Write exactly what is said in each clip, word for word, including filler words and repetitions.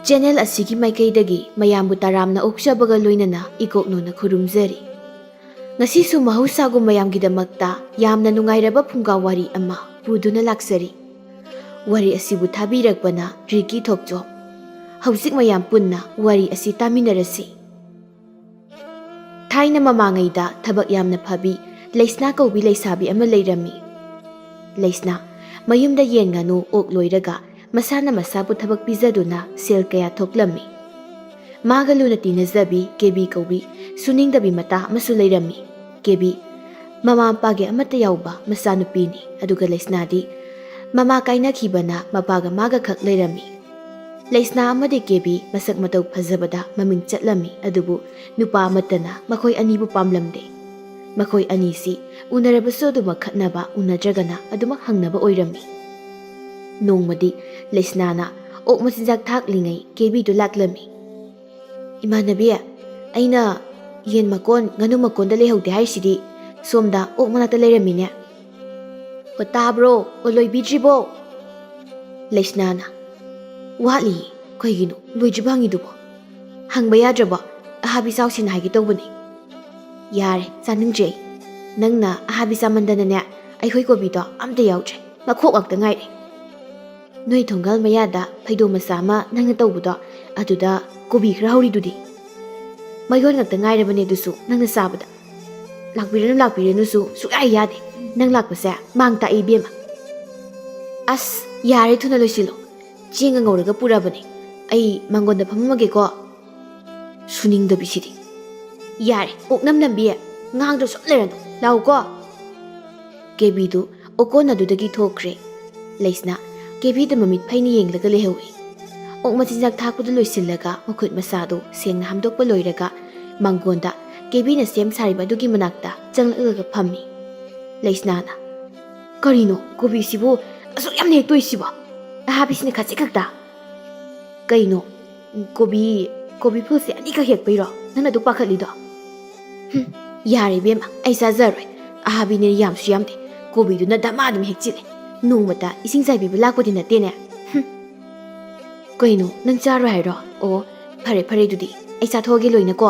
Channel ꯑꯁꯤꯒꯤ ꯃꯥꯏꯀꯩꯗꯒꯤ ꯃꯌꯥꯝꯕꯨ ꯇꯔꯥꯝꯅ ꯑꯣꯛꯆꯕꯒ ꯂꯣꯏꯅꯅ ꯏꯀꯣꯛꯅꯣꯅ ꯈꯨꯔꯨꯝꯖꯔꯤ꯫ ꯉꯁꯤꯁꯨ ꯃꯍꯧꯁꯥꯒꯨꯝ ꯃꯌꯥꯝꯒꯤꯗꯃꯛꯇ ꯌꯥꯝꯅ ꯅꯨꯡꯉꯥꯏꯔꯕ ꯐꯨꯡꯒꯥ ꯋꯥꯔꯤ ꯑꯃ ꯄꯨꯗꯨꯅ ꯂꯥꯛꯆꯔꯤ꯫ ꯋꯥꯔꯤ ꯑꯁꯤꯕꯨ ꯊꯥꯕꯤꯔꯛꯄꯅ ꯔꯤꯀꯤ ꯊꯣꯛꯆꯣꯝ꯫ ꯍꯧꯖꯤꯛ ꯃꯌꯥꯝ ꯄꯨꯟꯅ ꯋꯥꯔꯤ ꯑꯁꯤ ꯇꯥꯃꯤꯟꯅꯔꯁꯤ꯫ ꯊꯥꯏꯅ ꯃꯃꯥꯡꯉꯩꯗ ꯊꯕꯛ ꯌꯥꯝꯅ ꯐꯕꯤ ꯂꯩꯁꯅꯥ ꯀꯧꯕꯤ ꯂꯩꯁꯥꯕꯤ ꯑꯃ ꯂꯩꯔꯝꯃꯤ꯫ ꯂꯩꯁꯅꯥ ꯃꯌꯨꯝꯗ ꯌꯦꯟ ꯉꯥꯅꯨ ꯑꯣꯛ ꯂꯣꯏꯔꯒ ꯃꯁꯥꯅ ꯃꯁꯥꯕꯨ ꯊꯕꯛ ꯄꯤꯖꯗꯨꯅ ꯁꯦꯜ ꯀꯌꯥ ꯊꯣꯛꯂꯝꯃꯤ꯫ ꯃꯥꯒ ꯂꯨꯅ ꯇꯤꯟꯅꯖꯕꯤ ꯀꯦꯕꯤ ꯀꯧꯕꯤ ꯁꯨꯅꯤꯡꯗꯕꯤ ꯃꯇꯥ ꯑꯃꯁꯨ ꯂꯩꯔꯝꯃꯤ꯫ ꯀꯦꯕꯤ ꯃꯃꯥ ꯃꯄꯥꯒꯤ ꯑꯃꯠꯇ ꯌꯥꯎꯕ ꯃꯆꯥꯅꯨꯄꯤꯅꯤ, ꯑꯗꯨꯒ ꯂꯩꯁꯅꯥꯗꯤ ꯃꯃꯥ ꯀꯥꯏꯅꯈꯤꯕꯅ ꯃꯄꯥꯒ ꯃꯥꯒ ꯈꯛ ꯂꯩꯔꯝꯃꯤ꯫ ꯂꯩꯁꯅꯥ ꯑꯃꯗꯤ ꯀꯦꯕꯤ ꯃꯁꯛ ꯃꯇꯧ ꯐꯖꯕꯗ ꯃꯃꯤꯡ ꯆꯠꯂꯝꯃꯤ, ꯑꯗꯨꯕꯨ ꯅꯨꯄꯥ ꯑꯃꯠꯇꯅ ꯃꯈꯣꯏ ꯑꯅꯤꯕꯨ ꯄꯥꯝꯂꯝꯗꯦ꯫ ꯃꯈꯣꯏ ꯑꯅꯤꯁꯤ ꯎꯅꯔꯕꯁꯨ ꯑꯗꯨꯃꯛ ꯈꯠꯅꯕ, ꯎꯅꯗ꯭ꯔꯒꯅ ꯑꯗꯨꯃꯛ ꯍꯪꯅꯕ ꯑꯣꯏꯔꯝꯃꯤ꯫ ꯅꯣꯡꯃꯗꯤ ꯂꯩꯁꯅꯥꯅ ꯑꯣꯛ ꯃꯆꯤꯟꯖꯥꯛ ꯊꯥꯛꯂꯤꯉꯩ ꯀꯦꯕꯤꯗꯨ ꯂꯥꯛꯂꯝꯃꯤ꯫ "ꯏꯃꯥꯟꯅꯕꯤ, ꯑꯩꯅ ꯌꯦꯟ ꯃꯀꯣꯟ, ꯉꯥꯅꯨ ꯃꯀꯣꯟꯗ ꯂꯩꯍꯧꯗꯦ ꯍꯥꯏꯔꯤꯁꯤꯗꯤ ꯁꯣꯝꯗ ꯑꯣꯛ ꯃꯅꯥꯛꯇ ꯂꯩꯔꯝꯃꯤꯅꯦ꯫ ꯍꯣ, ꯇꯥꯕ꯭ꯔꯣ? ꯑꯣ, ꯂꯣꯏꯕꯤꯗ꯭ꯔꯤꯕꯣ?" ꯂꯩꯁꯅꯥꯅ, "ꯋꯥꯠꯂꯤꯌꯦ꯫ ꯀꯩꯒꯤꯅꯣ ꯂꯣꯏꯗ꯭ꯔꯤꯕ ꯍꯪꯉꯤꯗꯨꯕꯣ? ꯍꯪꯕ ꯌꯥꯗ꯭ꯔꯕꯣ? ꯑꯍꯥꯕꯤ ꯆꯥꯎꯁꯦꯅ ꯍꯥꯏꯒꯦ ꯇꯧꯕꯅꯦ꯫" "ꯌꯥꯔꯦ, ꯆꯥꯅꯤꯡꯗ꯭ꯔꯦ ꯑꯩ꯫ ꯅꯪꯅ ꯑꯍꯥꯕꯤ ꯆꯥꯃꯟꯗꯅꯅꯦ, ꯑꯩꯈꯣꯏ ꯀꯣꯕꯤꯗꯣ ꯑꯝꯇ ꯌꯥꯎꯗ꯭ꯔꯦ꯫ ꯃꯈꯣꯛ ꯉꯥꯛꯇ ꯉꯥꯏꯔꯦ꯫ ꯅꯣꯏ ꯊꯣꯡꯒꯥꯜ ꯃꯌꯥꯗ ꯐꯩꯗꯣꯝ ꯃꯆꯥ ꯑꯃ ꯅꯪꯅ ꯇꯧꯕꯗꯣ, ꯑꯗꯨꯗ ꯀꯣꯕꯤ ꯈꯔ ꯍꯧꯔꯤꯗꯨꯗꯤ? ꯃꯌꯣꯟ ꯉꯥꯛꯇ ꯉꯥꯏꯔꯕꯅꯦ ꯑꯗꯨꯁꯨ ꯅꯪꯅ ꯆꯥꯕꯗ꯫ ꯂꯥꯛꯄꯤꯔꯅꯨ, ꯂꯥꯛꯄꯤꯔꯅꯨꯁꯨ ꯁꯨꯛꯌꯥ ꯌꯥꯗꯦ꯫ ꯅꯪ ꯂꯥꯛꯄꯁꯦ ꯃꯥꯡ ꯇꯥꯛꯏ ꯏꯕꯦꯝꯃ꯫" "ꯑꯁ, ꯌꯥꯔꯦ, ꯊꯨꯅ ꯂꯣꯏꯁꯤꯜꯂꯣ꯫ ꯆꯦꯡꯒ ꯉꯧꯔꯒ ꯄꯨꯔꯕꯅꯦ꯫ ꯑꯩ ꯃꯥꯡꯒꯣꯟꯗ ꯐꯝꯃꯝꯃꯒꯦꯀꯣ꯫" ꯁꯨꯅꯤꯡꯗꯕꯤꯁꯤꯗꯤ꯫ "ꯌꯥꯔꯦ, ꯑꯣꯛꯅꯝ ꯅꯝꯕꯤ, ꯉꯥꯡꯗ꯭ꯔ ꯁꯨꯝ ꯂꯩꯔꯅꯨ, ꯂꯥꯛꯎꯀꯣ꯫" ꯀꯦꯕꯤꯗꯨ ꯑꯣꯀꯣꯟ ꯑꯗꯨꯗꯒꯤ ꯊꯣꯛꯈ꯭ꯔꯦ꯫ ꯂꯩꯁꯅꯥ ꯀꯦꯕꯤꯗ ꯃꯃꯤꯠ ꯐꯩꯅ ꯌꯦꯡꯂꯒ ꯂꯩꯍꯧꯏ꯫ ꯑꯣꯛ ꯃꯆꯤꯟꯖꯥꯛ ꯊꯥꯛꯄꯗꯨ ꯂꯣꯏꯁꯤꯜꯂꯒ ꯃꯈꯨꯠ ꯃꯁꯥꯗꯨ ꯁꯦꯡꯅ ꯍꯥꯝꯗꯣꯛꯄ ꯂꯣꯏꯔꯒ ꯃꯥꯡꯒꯣꯟꯗ ꯀꯦꯕꯤꯅ ꯁꯦꯝ ꯁꯥꯔꯤꯕ ꯑꯗꯨꯒꯤ ꯃꯅꯥꯛꯇ ꯆꯪꯂꯛꯂꯒ ꯐꯝꯃꯤ꯫ ꯂꯩꯁꯅꯥꯅ, "ꯀꯔꯤꯅꯣ, ꯀꯣꯕꯤꯁꯤꯕꯨ ꯑꯁꯨꯛ ꯌꯥꯝꯅ ꯍꯦꯛꯇꯣꯏꯁꯤꯕꯣ? ꯑꯍꯥꯕꯤꯁꯤꯅ ꯈꯖꯤꯛ ꯈꯛꯇ?" "ꯀꯩꯅꯣ, ꯀꯣꯕꯤ, ꯀꯣꯕꯤ ꯐꯨꯜꯁꯦ ꯑꯅꯤꯈꯛ ꯍꯦꯛꯄꯩꯔꯣ ꯅꯪꯅ ꯑꯗꯨꯛ ꯄꯥꯈꯠꯂꯤꯗꯣ?" "ꯍꯨꯝ, ꯌꯥꯔꯦ ꯏꯕꯦꯝꯃ, ꯑꯩ ꯆꯥꯖꯔꯣꯏ꯫ ꯑꯍꯥꯕꯤꯅꯦ ꯌꯥꯝꯁꯨ ꯌꯥꯝꯗꯦ, ꯀꯣꯕꯤꯗꯨꯅ ꯗꯃꯥ ꯑꯗꯨꯝ ꯍꯦꯛꯆꯤꯜꯂꯦ꯫ ꯅꯣꯡꯃꯇ ꯏꯁꯤꯡ ꯆꯥꯏꯕꯤꯕ ꯂꯥꯛꯄꯗꯤ ꯅꯠꯇꯦꯅꯦ꯫ ꯍꯨꯝ꯫" ꯀꯩꯅꯣ, ꯅꯪ ꯆꯥꯔꯣꯏ ꯍꯥꯏꯔꯣ? ꯑꯣ, ꯐꯔꯦ ꯐꯔꯦ, ꯑꯗꯨꯗꯤ ꯑꯩ ꯆꯥꯊꯣꯛꯑꯒꯦ ꯂꯣꯏꯅꯀꯣ꯫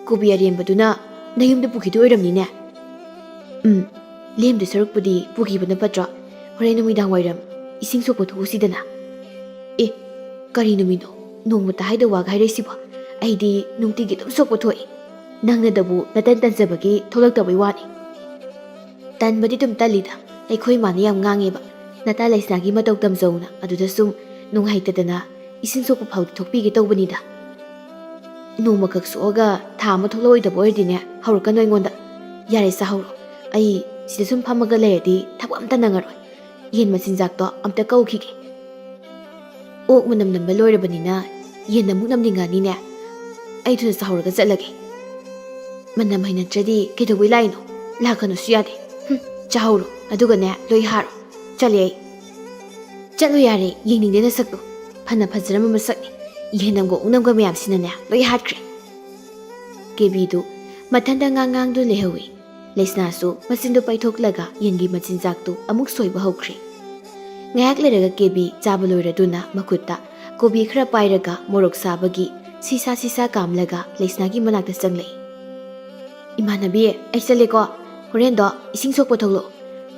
ꯀꯣꯕꯤ ꯑꯔꯦꯝꯕꯗꯨꯅ ꯅꯌꯨꯝꯗ ꯄꯨꯈꯤꯗꯣꯏ ꯑꯣꯏꯔꯝꯅꯤꯅꯦ꯫ ꯎꯝ, ꯂꯦꯝꯗꯣꯏ ꯁꯔꯨꯛꯄꯨꯗꯤ ꯄꯨꯈꯤꯕꯅ ꯐꯠꯇ꯭ꯔꯣ? ꯍꯣꯔꯦꯟ ꯅꯨꯃꯤꯗꯥꯡ ꯋꯥꯏꯔꯝ ꯏꯁꯤꯡ ꯁꯣꯛꯄ ꯊꯣꯛꯎꯁꯤꯗꯅ꯫ ꯑꯦ, ꯀꯔꯤ ꯅꯨꯃꯤꯠꯅꯣ? ꯅꯣꯡꯃꯇ ꯍꯥꯏꯗ ꯋꯥꯒ ꯍꯥꯏꯔꯛꯏꯁꯤꯕꯣ? ꯑꯩꯗꯤ ꯅꯨꯡꯇꯤꯒꯤ ꯑꯗꯨꯝ ꯁꯣꯛꯄ ꯊꯣꯛꯏ꯫ ꯅꯪꯅꯗꯕꯨ ꯅꯇꯟ ꯇꯟꯖꯕꯒꯤ ꯊꯣꯛꯂꯛꯇꯕꯩ ꯋꯥꯅꯤ꯫ ꯇꯟꯕꯗꯤ ꯑꯗꯨꯝ ꯇꯜꯂꯤꯗ꯫ ꯑꯩꯈꯣꯏ ꯏꯃꯥꯅ ꯌꯥꯝ ꯉꯥꯡꯉꯦꯕ, "ꯅꯇꯥ ꯂꯩꯁꯅꯥꯒꯤ ꯃꯇꯧ ꯇꯝꯖꯧꯅ", ꯑꯗꯨꯗ ꯁꯨꯝ ꯅꯨꯡꯉꯥꯏꯇꯗꯅ ꯏꯁꯤꯡ ꯁꯣꯛꯄ ꯐꯥꯎꯗꯤ ꯊꯣꯛꯄꯤꯒꯦ ꯇꯧꯕꯅꯤꯗ꯫ ꯅꯣꯡꯃꯈꯛ ꯁꯣꯛꯑꯒ ꯊꯥ ꯑꯃ ꯊꯣꯛꯂꯛꯑꯣꯏꯗꯕ ꯑꯣꯏꯔꯗꯤꯅꯦ, ꯍꯧꯔꯛꯀꯅꯨ ꯑꯩꯉꯣꯟꯗ꯫ ꯌꯥꯔꯦ, ꯆꯥꯍꯧꯔꯣ꯫ ꯑꯩ ꯁꯤꯗ ꯁꯨꯝ ꯐꯝꯃꯒ ꯂꯩꯔꯗꯤ ꯊꯕꯛ ꯑꯝꯇ ꯅꯪꯉꯔꯣꯏ꯫ ꯌꯦꯟ ꯃꯆꯤꯟꯖꯥꯛꯇꯣ ꯑꯝꯇ ꯀꯧꯈꯤꯒꯦ꯫ ꯑꯣꯛ ꯃꯅꯝ ꯅꯝꯕ ꯂꯣꯏꯔꯕꯅꯤꯅ ꯌꯦꯟ ꯑꯃꯨꯛ ꯅꯝꯅꯤꯡꯉꯛꯑꯅꯤꯅꯦ꯫ ꯑꯩ ꯊꯨꯅ ꯆꯥꯍꯧꯔꯒ ꯆꯠꯂꯒꯦ꯫ ꯃꯅꯝ ꯍꯩꯅꯗ꯭ꯔꯗꯤ ꯀꯩꯗꯧꯕꯩ ꯂꯥꯛꯏꯅꯣ? ꯂꯥꯛꯀꯅꯨꯁꯨ ꯌꯥꯗꯦ꯫ ꯍꯨꯝ, ꯆꯥꯍꯧꯔꯣ, ꯑꯗꯨꯒꯅꯦ, ꯂꯣꯏ ꯍꯥꯔꯣ꯫ ꯆꯠꯂꯦ ꯑꯩ꯫ ꯆꯠꯂꯣ ꯌꯥꯔꯦ, ꯌꯦꯡꯅꯤꯡꯗꯦ ꯅꯁꯛꯇꯣ꯫ ꯐꯅ ꯐꯖꯔꯝꯕ ꯃꯁꯛꯅꯤ, ꯌꯦꯟ ꯅꯝꯒ ꯑꯣꯛ ꯅꯝꯒ ꯃꯌꯥꯝꯁꯤꯅꯅꯦ ꯂꯣꯏ ꯍꯥꯠꯈ꯭ꯔꯦ꯫ ꯀꯦꯕꯤꯗꯨ ꯃꯊꯟꯇ ꯉꯥꯡ ꯉꯥꯡꯗꯨꯅ ꯂꯩꯍꯧꯏ꯫ ꯂꯩꯁꯅꯥꯁꯨ ꯃꯆꯤꯟꯗꯨ ꯄꯩꯊꯣꯛꯂꯒ ꯌꯦꯟꯒꯤ ꯃꯆꯤꯟꯖꯥꯛꯇꯨ ꯑꯃꯨꯛ ꯁꯣꯏꯕ ꯍꯧꯈ꯭ꯔꯦ꯫ ꯉꯥꯏꯍꯥꯛ ꯂꯩꯔꯒ ꯀꯦꯕꯤ ꯆꯥꯕ ꯂꯣꯏꯔꯗꯨꯅ ꯃꯈꯨꯠꯇ ꯀꯣꯕꯤ ꯈꯔ ꯄꯥꯏꯔꯒ ꯃꯣꯔꯣꯛ ꯁꯥꯕꯒꯤ ꯁꯤꯁꯥ ꯁꯤꯁꯥ ꯀꯥꯝꯂꯒ ꯂꯩꯁꯅꯥꯒꯤ ꯃꯅꯥꯛꯇ ꯆꯪꯂꯛꯏ꯫ "ꯏꯃꯥꯟꯅꯕꯤ, ꯑꯩ ꯆꯠꯂꯦꯀꯣ꯫ ꯍꯣꯔꯦꯟꯗꯣ ꯏꯁꯤꯡ ꯁꯣꯛꯄ ꯊꯣꯛꯂꯛꯑꯣ꯫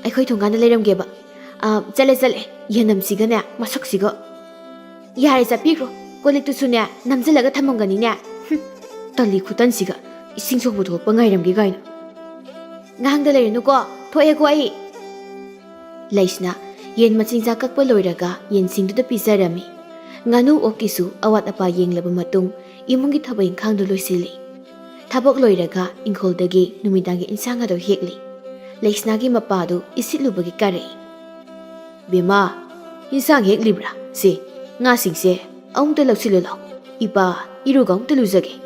ꯑꯩꯈꯣꯏ ꯊꯣꯡꯒꯥꯟꯗ ꯂꯩꯔꯝꯒꯦꯕ꯫" "ꯑꯥ, ꯆꯠꯂꯦ, ꯆꯠꯂꯦ꯫ ꯌꯦꯟꯅꯝꯁꯤꯒꯅꯦ, ꯃꯁꯛꯁꯤꯒ꯫ ꯌꯥꯔꯦ, ꯆꯠꯄꯤꯈ꯭ꯔꯣ꯫ ꯀꯣꯜ ꯂꯤꯛꯇꯨꯁꯨꯅꯦ, ꯅꯝꯁꯤꯜꯂꯒ ꯊꯝꯃꯝꯒꯅꯤꯅꯦ꯫ ꯍꯨꯝ, ꯇꯜꯂꯤ ꯈꯨꯇꯟꯁꯤꯒ꯫ ꯏꯁꯤꯡ ꯁꯣꯛꯄ ꯊꯣꯛꯂꯛꯄ ꯉꯥꯏꯔꯝꯒꯦ ꯀꯥꯏꯅ꯫ ꯉꯥꯡꯗ ꯂꯩꯔꯅꯨꯀꯣ, ꯊꯣꯛꯑꯦꯀꯣ ꯑꯩ꯫" ꯂꯩꯁꯅꯥ ꯌꯦꯟ ꯃꯆꯤꯟꯖꯥꯛ ꯀꯛꯄ ꯂꯣꯏꯔꯒ ꯌꯦꯟꯁꯤꯡꯗꯨꯗ ꯄꯤꯖꯔꯝꯃꯤ꯫ ꯉꯥꯅꯨ ꯑꯣꯛꯀꯤꯁꯨ ꯑꯋꯥꯠ ꯑꯄꯥ ꯌꯦꯡꯂꯕ ꯃꯇꯨꯡ ꯏꯃꯨꯡꯒꯤ ꯊꯕꯛ ꯏꯪꯈꯥꯡꯗꯨ ꯂꯣꯏꯁꯤꯜꯂꯤ꯫ ꯊꯕꯛ ꯂꯣꯏꯔꯒ ꯏꯪꯈꯣꯜꯗꯒꯤ ꯅꯨꯃꯤꯗꯥꯡꯒꯤ ꯏꯟꯁꯥꯡ ꯑꯗꯨ ꯍꯦꯛꯂꯤ꯫ ꯂꯩꯁꯅꯥꯒꯤ ꯃꯄꯥꯗꯨ ꯏꯁꯤꯠꯂꯨꯕꯒꯤ ꯀꯥꯔꯛꯏ꯫ "ꯕꯦꯝꯃ, ꯏꯟꯁꯥꯡ ꯍꯦꯛꯂꯤꯕ꯭ꯔꯥ? ꯁꯦ, ꯉꯥꯁꯤꯡꯁꯦ ꯑꯃꯨꯛꯇ ꯂꯧꯁꯤꯜꯂꯨ ꯂꯥꯎ꯫ ꯏꯄꯥ ꯏꯔꯨꯒ ꯑꯃꯨꯛꯇ ꯂꯨꯖꯒꯦ꯫"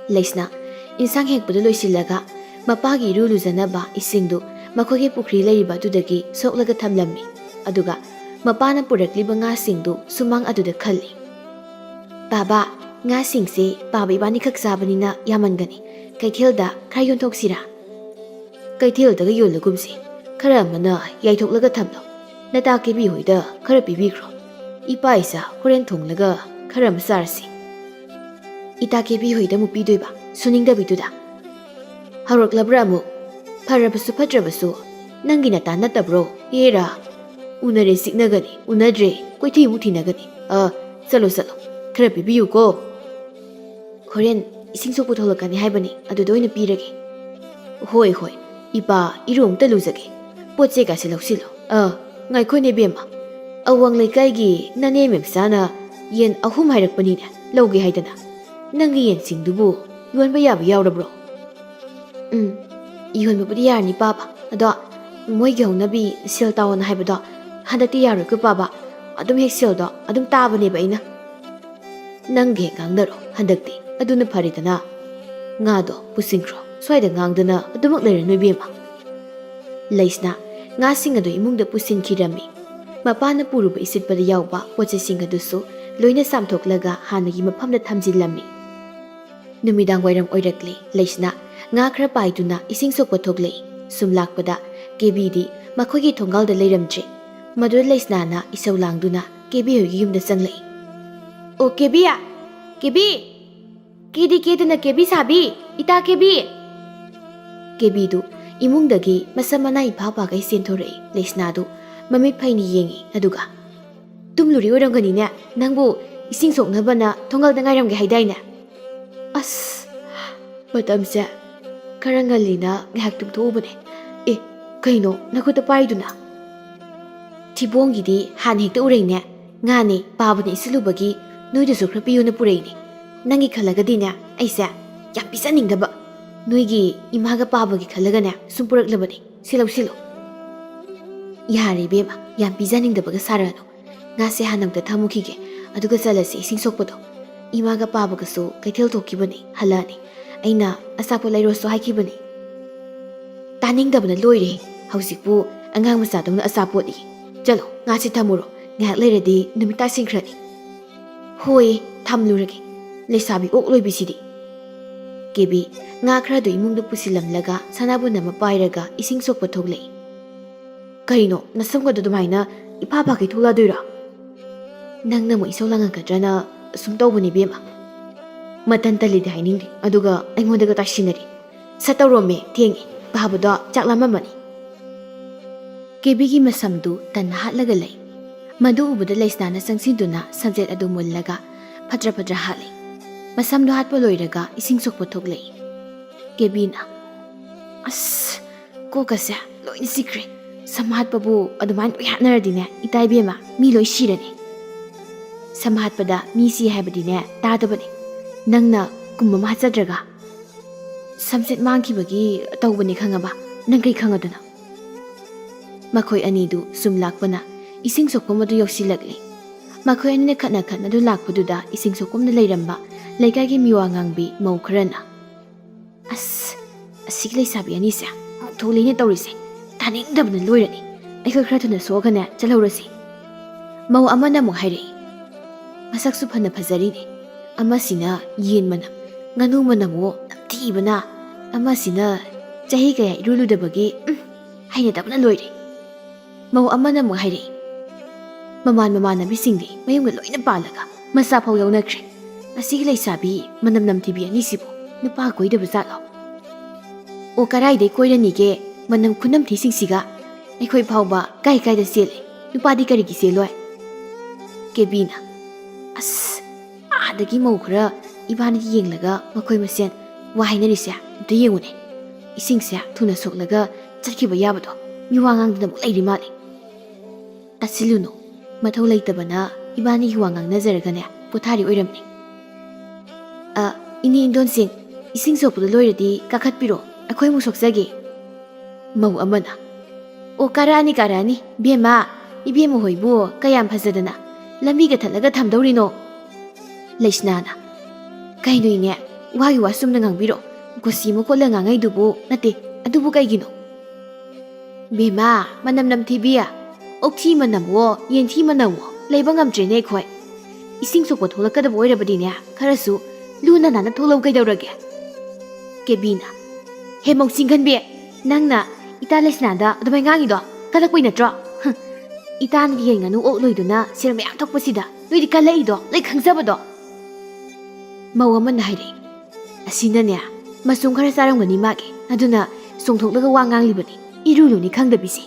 ꯂꯩꯁꯅꯥ ꯏꯟꯁꯥꯡ ꯍꯦꯛꯄꯗꯨ ꯂꯣꯏꯁꯤꯜꯂꯒ ꯃꯄꯥꯒꯤ ꯏꯔꯨ ꯂꯨꯖꯅꯕ ꯏꯁꯤꯡꯗꯨ ꯃꯈꯣꯏꯒꯤ ꯄꯨꯈ꯭ꯔꯤ ꯂꯩꯔꯤꯕ ꯑꯗꯨꯗꯒꯤ ꯁꯣꯛꯂꯒ ꯊꯝꯂꯝꯃꯤ꯫ ꯑꯗꯨꯒ ꯃꯄꯥꯅ ꯄꯨꯔꯛꯂꯤꯕ ꯉꯥꯁꯤꯡꯗꯨ ꯁꯨꯃꯥꯡ ꯑꯗꯨꯗ ꯈꯜꯂꯤ꯫ "ꯕꯥꯕꯥ, ꯉꯥꯁꯤꯡꯁꯦ ꯄꯥꯕ ꯏꯕꯥꯅꯤꯈꯛ ꯆꯥꯕꯅꯤꯅ ꯌꯥꯝꯃꯟꯒꯅꯤ꯫ ꯀꯩꯊꯦꯜꯗ ꯈꯔ ꯌꯣꯟꯊꯣꯛꯁꯤꯔꯥ?" "ꯀꯩꯊꯦꯜꯗꯒ ꯌꯣꯜꯂꯒꯨꯝꯁꯤ꯫ ꯈꯔ ꯑꯃꯅ ꯌꯥꯏꯊꯣꯛꯂꯒ ꯊꯝꯂꯣ꯫ ꯅꯇꯥ ꯀꯦꯕꯤ ꯍꯣꯏꯗ ꯈꯔ ꯄꯤꯕꯤꯈ꯭ꯔꯣ꯫" "ꯏꯄꯥ ꯏꯆꯥ ꯍꯣꯔꯦꯟ ꯊꯣꯡꯂꯒ ꯈꯔ ꯑꯃ ꯆꯥꯔꯁꯤ꯫ ꯏꯇꯥ ꯀꯦꯕꯤ ꯍꯣꯏꯗ ꯑꯃꯨꯛ ꯄꯤꯗꯣꯏꯕ, ꯁꯨꯅꯤꯡꯗꯕꯤꯗꯨꯗ꯫ ꯍꯧꯔꯛꯂꯕ꯭ꯔꯥ ꯑꯃꯨꯛ? ꯐꯔꯕꯁꯨ ꯐꯠꯇ꯭ꯔꯕꯁꯨ ꯅꯪꯒꯤ ꯅꯇꯥ ꯅꯠꯇꯕ꯭ꯔꯣ? ꯑꯦꯔꯥ, ꯎꯅꯔꯦ ꯆꯤꯛꯅꯒꯅꯤ, ꯎꯅꯗ꯭ꯔꯦ ꯀꯣꯏꯊꯤ ꯑꯃꯨꯛ ꯊꯤꯅꯒꯅꯤ꯫ ꯑ, ꯆꯠꯂꯣ ꯆꯠꯂꯣ, ꯈꯔ ꯄꯤꯕꯤꯌꯨꯀꯣ꯫ ꯍꯣꯔꯦꯟ ꯏꯁꯤꯡ ꯁꯣꯛꯄ ꯊꯣꯛꯂꯛꯀꯅꯤ ꯍꯥꯏꯕꯅꯤ, ꯑꯗꯨꯗ ꯑꯣꯏꯅ ꯄꯤꯔꯒꯦ꯫ ꯍꯣꯏ ꯍꯣꯏ, ꯏꯄꯥ ꯏꯔꯨ ꯑꯃꯨꯛꯇ ꯂꯨꯖꯒꯦ꯫ ꯄꯣꯠ ꯆꯩ ꯀꯥꯁꯦ ꯂꯧꯁꯤꯜꯂꯣ꯫ ꯑ, ꯉꯥꯏꯈꯣꯅꯦ ꯏꯕꯦꯝꯃ, ꯑꯋꯥꯡ ꯂꯩꯀꯥꯏꯒꯤ ꯅꯅꯦ ꯃꯦꯝꯆꯥꯅ ꯌꯦꯟ ꯑꯍꯨꯝ ꯍꯥꯏꯔꯛꯄꯅꯤꯅꯦ, ꯂꯧꯒꯦ ꯍꯥꯏꯗꯅ꯫ ꯅꯪꯒꯤ ꯌꯦꯟꯁꯤꯡꯗꯨꯕꯨ ꯌꯣꯟꯕ ꯌꯥꯕ ꯌꯥꯎꯔꯕ꯭ꯔꯣ? ꯎꯝ, ꯌꯣꯟꯕꯕꯨꯗꯤ ꯌꯥꯔꯅꯤ ꯄꯥꯕ, ꯑꯗꯣ ꯃꯣꯏꯒꯤ ꯍꯧꯅꯕꯤ ꯁꯦꯜ ꯇꯥꯎꯑꯣꯅ ꯍꯥꯏꯕꯗꯣ ꯍꯟꯗꯛꯇꯤ ꯌꯥꯔꯣꯏꯀꯣ ꯄꯥꯕ꯫ ꯑꯗꯨꯝ ꯍꯦꯛ ꯁꯦꯜꯗꯣ ꯑꯗꯨꯝ ꯇꯥꯕꯅꯦꯕ ꯑꯩꯅ꯫ ꯅꯪꯒ ꯍꯦꯛ ꯉꯥꯡꯅꯔꯣ ꯍꯟꯗꯛꯇꯤ, ꯑꯗꯨꯅ ꯐꯔꯦꯗꯅ꯫ ꯉꯥꯗꯣ ꯄꯨꯁꯤꯟꯈ꯭ꯔꯣ, ꯁ꯭ꯋꯥꯏꯗ ꯉꯥꯡꯗꯅ ꯑꯗꯨꯃꯛ ꯂꯩꯔꯅꯨ ꯏꯕꯦꯝꯃ꯫ ꯂꯩꯁꯅꯥ ꯉꯥꯁꯤꯡ ꯑꯗꯨ ꯏꯃꯨꯡꯗ ꯄꯨꯁꯤꯟꯈꯤꯔꯝꯃꯤ꯫ ꯃꯄꯥꯅ ꯄꯨꯔꯨꯕ ꯏꯁꯤꯠꯄꯗ ꯌꯥꯎꯕ ꯄꯣꯠ ꯆꯩꯁꯤꯡ ꯑꯗꯨꯁꯨ ꯂꯣꯏꯅ ꯆꯥꯝꯊꯣꯛꯂꯒ ꯍꯥꯟꯅꯒꯤ ꯃꯐꯝꯗ ꯊꯝꯖꯤꯜꯂꯝꯃꯤ꯫ ꯅꯨꯃꯤꯗꯥꯡ ꯋꯥꯏꯔꯝ ꯑꯣꯏꯔꯛꯂꯦ꯫ ꯂꯩꯁꯅꯥ ꯉꯥ ꯈꯔ ꯄꯥꯏꯗꯨꯅ ꯏꯁꯤꯡ ꯁꯣꯛꯄ ꯊꯣꯛꯂꯛꯏ꯫ ꯁꯨꯝ ꯂꯥꯛꯄꯗ ꯀꯦꯕꯤꯗꯤ ꯃꯈꯣꯏꯒꯤ ꯊꯣꯡꯒꯥꯜꯗ ꯂꯩꯔꯝꯗ꯭ꯔꯦ꯫ ꯃꯗꯨꯗ ꯂꯩꯁꯅꯥꯅ ꯏꯁꯧ ꯂꯥꯡꯗꯨꯅ ꯀꯦꯕꯤ ꯍꯣꯏꯒꯤ ꯌꯨꯝꯗ ꯆꯪꯂꯛꯏ꯫ "ꯑꯣ ꯀꯦꯕꯤ! ꯀꯦꯕꯤ! ꯀꯦꯗꯤ ꯀꯦꯗꯅ ꯀꯦꯕꯤ ꯁꯥꯕꯤ! ꯏꯇꯥ ꯀꯦꯕꯤ!" ꯀꯦꯕꯤꯗꯨ ꯏꯃꯨꯡꯗꯒꯤ ꯃꯁꯝ ꯃꯅꯥ ꯏꯐꯥ ꯐꯥꯒꯩ ꯆꯦꯟꯊꯣꯔꯛꯏ꯫ ꯂꯩꯁꯅꯥꯗꯨ ꯃꯃꯤꯠ ꯐꯩꯅ ꯌꯦꯡꯉꯤ, ꯑꯗꯨꯒ, "ꯇꯨꯝꯂꯨꯔꯤ ꯑꯣꯏꯔꯝꯒꯅꯤꯅꯦ, ꯅꯪꯕꯨ ꯏꯁꯤꯡ ꯁꯣꯛꯅꯕꯅ ꯊꯣꯡꯒꯥꯜꯗ ꯉꯥꯏꯔꯝꯒꯦ ꯍꯥꯏꯗꯥꯏꯅꯦ?" ꯑꯁ, ꯃꯇꯝꯁꯦ ꯈꯔ ꯉꯜꯂꯤꯅ ꯉꯥꯏꯍꯥꯛ ꯇꯨꯝꯊꯣꯛꯎꯕꯅꯦ꯫ ꯑꯦ, ꯀꯩꯅꯣ ꯅꯈꯨꯠꯇ ꯄꯥꯏꯗꯨꯅ? "ꯊꯤꯕꯣꯡꯒꯤꯗꯤ ꯍꯥꯟꯅ ꯍꯦꯛꯇ ꯎꯔꯩꯅꯦ꯫ ꯉꯥꯅꯦ, ꯄꯥꯕꯅ ꯏꯁꯤꯜꯂꯨꯕꯒꯤ ꯅꯣꯏꯗꯁꯨ ꯈꯔ ꯄꯤꯌꯨꯅ ꯄꯨꯔꯛꯏꯅꯦ꯫ ꯅꯪꯒꯤ ꯈꯜꯂꯒꯗꯤꯅꯦ, ꯑꯩꯁꯦ ꯌꯥꯝ ꯄꯤꯖꯅꯤꯡꯗꯕ꯫ ꯅꯣꯏꯒꯤ ꯏꯃꯥꯒ ꯄꯥꯕꯒꯤ ꯈꯜꯂꯒꯅꯦ ꯁꯨꯝ ꯄꯨꯔꯛꯂꯕꯅꯦ꯫ ꯁꯤ ꯂꯧꯁꯤꯜꯂꯣ꯫" "ꯌꯥꯔꯦ ꯏꯕꯦꯝꯃ, ꯌꯥꯝ ꯄꯤꯖꯅꯤꯡꯗꯕꯒ ꯁꯥꯔꯛꯑꯅꯨ꯫ ꯉꯥꯁꯦ ꯍꯥꯟꯅ ꯑꯝꯇ ꯊꯝꯃꯨꯈꯤꯒꯦ, ꯑꯗꯨꯒ ꯆꯠꯂꯁꯤ ꯏꯁꯤꯡ ꯁꯣꯛꯄꯗꯣ꯫ ꯏꯃꯥꯒ ꯄꯥꯕꯒꯁꯨ ꯀꯩꯊꯦꯜ ꯊꯣꯛꯈꯤꯕꯅꯤ, ꯍꯜꯂꯛꯑꯅꯤ꯫ ꯑꯩꯅ ꯑꯆꯥꯄꯣꯠ ꯂꯩꯔꯣꯁꯨ ꯍꯥꯏꯈꯤꯕꯅꯤ꯫" ꯇꯥꯅꯤꯡꯗꯕꯅ ꯂꯣꯏꯔꯦ꯫ ꯍꯧꯖꯤꯛꯄꯨ ꯑꯉꯥꯡ ꯃꯆꯥꯗꯧꯅ ꯑꯆꯥꯄꯣꯠ ꯏ꯫ "ꯆꯠꯂꯣ, ꯉꯥꯁꯦ ꯊꯝꯃꯨꯔꯣ, ꯉꯥꯏꯍꯥꯛ ꯂꯩꯔꯗꯤ ꯅꯨꯃꯤꯠ ꯇꯥꯁꯤꯟꯈ꯭ꯔꯅꯤ꯫" "ꯍꯣꯏ, ꯊꯝꯂꯨꯔꯒꯦ, ꯂꯩꯁꯥꯕꯤ ꯑꯣꯛ ꯂꯣꯏꯕꯤꯁꯤꯗꯤ꯫" ꯀꯦꯕꯤ ꯉꯥ ꯈꯔꯗꯨ ꯏꯃꯨꯡꯗ ꯄꯨꯁꯤꯜꯂꯝꯂꯒ ꯁꯅꯥꯕꯨꯟ ꯑꯃ ꯄꯥꯏꯔꯒ ꯏꯁꯤꯡ ꯁꯣꯛꯄ ꯊꯣꯛꯂꯛꯏ꯫ "ꯀꯩꯅꯣ, ꯅꯁꯝꯒꯗꯣ ꯑꯗꯨꯃꯥꯏꯅ ꯏꯐꯥ ꯐꯥꯒꯩ ꯊꯣꯛꯂꯛꯑꯗꯣꯏꯔꯣ?" "ꯅꯪꯅ ꯑꯃꯨꯛ ꯏꯁꯧ ꯂꯥꯡꯉꯛꯀꯗ꯭ꯔꯅ ꯁꯨꯝ ꯇꯧꯕꯅꯤ, ꯏꯕꯦꯝꯃ꯫ ꯃꯇꯟ ꯇꯜꯂꯤꯗꯤ ꯍꯥꯏꯅꯤꯡꯗꯦ, ꯑꯗꯨꯒ ꯑꯩꯉꯣꯟꯗꯒ ꯇꯥꯏꯁꯤꯟꯅꯔꯤ꯫ ꯁꯠ ꯇꯧꯔꯣꯝꯃꯦ, ꯊꯦꯡꯉꯦ꯫ ꯚꯥꯕꯗꯣ ꯆꯥꯛ ꯂꯥꯝꯃꯝꯃꯅꯤ꯫" ꯀꯦꯕꯤꯒꯤ ꯃꯁꯝꯗꯨ ꯇꯟꯅ ꯍꯥꯠꯂꯒ ꯂꯩ꯫ ꯃꯗꯨ ꯎꯕꯗ ꯂꯩꯁꯅꯥꯅ ꯆꯪꯁꯤꯟꯗꯨꯅ ꯁꯝꯖꯦꯠ ꯑꯗꯨ ꯃꯨꯜꯂꯒ ꯐꯠꯇ꯭ꯔ ꯐꯠꯇ꯭ꯔ ꯍꯥꯠꯂꯤ꯫ ꯃꯁꯝꯗꯨ ꯍꯥꯠꯄ ꯂꯣꯏꯔꯒ ꯏꯁꯤꯡ ꯁꯣꯛꯄ ꯊꯣꯛꯂꯛꯏ꯫ ꯀꯦꯕꯤꯅ, "ꯑꯁ, ꯀꯣꯛꯀꯁꯦ ꯂꯣꯏꯅ ꯆꯤꯛꯈ꯭ꯔꯦ꯫ ꯁꯝ ꯍꯥꯠꯄꯕꯨ ꯑꯗꯨꯃꯥꯏꯅ ꯂꯣꯏ ꯍꯥꯠꯅꯔꯗꯤꯅꯦ, ꯏꯇꯥ ꯏꯕꯦꯝꯃ, ꯃꯤ ꯂꯣꯏ ꯁꯤꯔꯅꯤ꯫ ꯁꯝ ꯍꯥꯠꯄꯗ ꯃꯤ ꯁꯤ ꯍꯥꯏꯕꯗꯤꯅꯦ, ꯇꯥꯗꯕꯅꯦ꯫ ꯅꯪꯅ ꯀꯨꯝ ꯑꯃ ꯍꯥꯠꯆꯗ꯭ꯔꯒ ꯁꯝꯆꯦꯠ ꯃꯥꯡꯈꯤꯕꯒꯤ ꯇꯧꯕꯅꯦ, ꯈꯪꯉꯕ? ꯅꯪ ꯀꯩ ꯈꯪꯉꯗꯅ?" ꯃꯈꯣꯏ ꯑꯅꯤꯗꯨ ꯁꯨꯝ ꯂꯥꯛꯄꯅ ꯏꯁꯤꯡ ꯁꯣꯛꯐꯝ ꯑꯗꯨ ꯌꯧꯁꯤꯜꯂꯛꯂꯤ꯫ ꯃꯈꯣꯏ ꯑꯅꯤꯅ ꯈꯠꯅ ꯈꯠꯅꯗꯨ ꯂꯥꯛꯄꯗꯨꯗ ꯏꯁꯤꯡ ꯁꯣꯛꯐꯝꯗ ꯂꯩꯔꯝꯕ ꯂꯩꯀꯥꯏꯒꯤ ꯃꯤꯋꯥ ꯉꯥꯡꯕꯤ ꯃꯧ ꯈꯔꯅ, "ꯑꯁ, ꯑꯁꯤꯒꯤ ꯂꯩꯁꯥꯕꯤ ꯑꯅꯤꯁꯦ ꯑꯃꯨꯛ ꯊꯣꯛꯂꯦꯅꯦ ꯇꯧꯔꯤꯁꯦ꯫ ꯇꯥꯅꯤꯡꯗꯕꯅ ꯂꯣꯏꯔꯅꯤ꯫ ꯑꯩꯈꯣꯏ ꯈꯔ ꯊꯨꯅ ꯁꯣꯛꯑꯒꯅꯦ ꯆꯠꯍꯧꯔꯁꯤ꯫" ꯃꯧ ꯑꯃꯅ ꯑꯃꯨꯛ ꯍꯥꯏꯔꯛꯏ, "ꯃꯁꯛꯁꯨ ꯐꯅ ꯐꯖꯔꯤꯅꯦ꯫ ꯑꯃꯁꯤꯅ ꯌꯦꯟ ꯃꯅꯝ, ꯉꯥꯅꯨ ꯃꯅꯝꯋꯣ ꯅꯝꯊꯤꯕꯅ, ꯑꯃꯁꯤꯅ ꯆꯍꯤ ꯀꯌꯥ ꯏꯔꯨ ꯂꯨꯗꯕꯒꯤ, ꯎꯝ, ꯍꯩꯅꯗꯕꯅ ꯂꯣꯏꯔꯦ꯫" ꯃꯧ ꯑꯃꯅ ꯑꯃꯨꯛ ꯍꯥꯏꯔꯛꯏ, "ꯃꯃꯥꯟ ꯃꯃꯥꯟꯅꯕꯤꯁꯤꯡꯗꯤ ꯃꯌꯨꯝꯒ ꯂꯣꯏꯅ ꯄꯥꯜꯂꯒ ꯃꯆꯥ ꯐꯥꯎ ꯌꯥꯎꯅꯈ꯭ꯔꯦ꯫ ꯑꯁꯤꯒꯤ ꯂꯩꯁꯥꯕꯤ ꯃꯅꯝ ꯅꯝꯊꯤꯕꯤ ꯑꯅꯤꯁꯤꯕꯨ ꯅꯨꯄꯥ ꯀꯣꯏꯗꯕ ꯖꯥꯠꯂꯣ? ꯑꯣ, ꯀꯔꯥꯏꯗꯩ ꯀꯣꯏꯔꯅꯤꯒꯦ? ꯃꯅꯝ ꯈꯨꯅꯝꯊꯤꯁꯤꯡꯁꯤꯒ ꯑꯩꯈꯣꯏ ꯐꯥꯎꯕ ꯀꯥꯏ ꯀꯥꯏꯗ ꯆꯦꯜꯂꯦ꯫ ꯅꯨꯄꯥꯗꯤ ꯀꯔꯤꯒꯤ ꯆꯦꯜꯂꯣꯏ?" ꯀꯦꯕꯤꯅ, "ꯑꯁ, ꯑꯥꯗꯒꯤ ꯃꯧ ꯈꯔ ꯏꯕꯥꯅꯤ ꯌꯦꯡꯂꯒ ꯃꯈꯣꯏ ꯃꯁꯦꯟ ꯋꯥ ꯍꯥꯏꯅꯔꯤꯁꯦ ꯑꯝꯇ ꯌꯦꯡꯉꯨꯅꯦ꯫ ꯏꯁꯤꯡꯁꯦ ꯊꯨꯅ ꯁꯣꯛꯂꯒ ꯆꯠꯈꯤꯕ ꯌꯥꯕꯗꯣ ꯃꯤ ꯋꯥ ꯉꯥꯡꯗꯅ ꯑꯃꯨꯛ ꯂꯩꯔꯤ ꯃꯥꯜꯂꯦ꯫" "ꯇꯥꯁꯤꯜꯂꯨꯅꯨ, ꯃꯊꯧ ꯂꯩꯇꯕꯅ ꯏꯕꯥꯅꯤꯒꯤ ꯋꯥ ꯉꯥꯡꯅꯖꯔꯒꯅꯦ ꯄꯣꯊꯥꯔꯤ ꯑꯣꯏꯔꯝꯅꯤ꯫ ꯑ, ꯏꯅꯦ ꯏꯟꯗꯣꯟꯁꯤꯡ, ꯏꯁꯤꯡ ꯁꯣꯛꯄꯗꯨ ꯂꯣꯏꯔꯗꯤ ꯀꯥꯈꯠꯄꯤꯔꯣ, ꯑꯩꯈꯣꯏ ꯑꯃꯨꯛ ꯁꯣꯛꯆꯒꯦ꯫" ꯃꯧ ꯑꯃꯅ, "ꯑꯣ, ꯀꯥꯔꯛꯑꯅꯤ, ꯀꯥꯔꯛꯑꯅꯤ, ꯕꯦꯝꯃ, ꯏꯕꯦꯝꯃ ꯍꯣꯏꯕꯨ ꯀꯌꯥꯝ ꯐꯖꯗꯅ ꯂꯝꯕꯤꯒ ꯊꯠꯂꯒ ꯊꯝꯗꯧꯔꯤꯅꯣ?" ꯂꯩꯁꯅꯥꯅ, "ꯀꯩꯅꯣ ꯏꯅꯦ, ꯋꯥꯒꯤ ꯋꯥ ꯆꯨꯝꯅ ꯉꯥꯡꯕꯤꯔꯣ꯫ ꯀꯣꯆꯤ ꯃꯈꯣꯠꯂ ꯉꯥꯡꯉꯩꯗꯨꯕꯨ ꯅꯠꯇꯦ, ꯑꯗꯨꯕꯨ ꯀꯩꯒꯤꯅꯣ?" "ꯕꯦꯝꯃ, ꯃꯅꯝ ꯅꯝꯊꯤꯕꯤ, ꯑꯣꯛꯊꯤ ꯃꯅꯝꯋꯣ, ꯌꯦꯟꯊꯤ ꯃꯅꯝꯋꯣ, ꯂꯩꯕ ꯉꯝꯗ꯭ꯔꯦꯅꯦ ꯑꯩꯈꯣꯏ꯫ ꯏꯁꯤꯡ ꯁꯣꯛꯄ ꯊꯣꯛꯂꯛꯀꯗꯕ ꯑꯣꯏꯔꯕꯗꯤꯅꯦ, ꯈꯔꯁꯨ ꯂꯨꯅ ꯅꯥꯟꯅ ꯊꯣꯛꯂꯛꯎ ꯀꯩꯗꯧꯔꯒꯦ?" ꯀꯦꯕꯤꯅ, "ꯍꯦ ꯃꯧ ꯆꯤꯡꯒꯟꯕꯤ, ꯅꯪꯅ ꯏꯇꯥ ꯂꯩꯁꯅꯥꯗ ꯑꯗꯨꯃꯥꯏ ꯉꯥꯡꯉꯤꯗꯣ ꯀꯜꯂꯛꯄꯩ ꯅꯠꯇ꯭ꯔꯣ? ꯍꯨꯝ, ꯏꯇꯥꯟꯒꯤ ꯌꯦꯟ ꯉꯥꯅꯨ ꯑꯣꯛ ꯂꯣꯏꯗꯨꯅ ꯁꯦꯜ ꯃꯌꯥꯝ ꯊꯣꯛꯄꯁꯤꯗ ꯅꯣꯏꯗꯤ ꯀꯜꯂꯛꯏꯗꯣ ꯂꯣꯏ ꯈꯪꯖꯕꯗꯣ꯫ ꯃꯧ ꯑꯃꯅ ꯍꯥꯏꯔꯛꯏ, "ꯑꯁꯤꯅꯅꯦ, ꯃꯆꯨꯝ ꯈꯔ ꯆꯥꯔꯝꯒꯅꯤ ꯃꯥꯒꯤ, ꯑꯗꯨꯅ ꯆꯣꯡꯊꯣꯛꯂꯒ ꯋꯥ ꯉꯥꯡꯂꯤꯕꯅꯤ, ꯏꯔꯨ ꯂꯨꯅꯤ ꯈꯪꯗꯕꯤꯁꯦ"꯫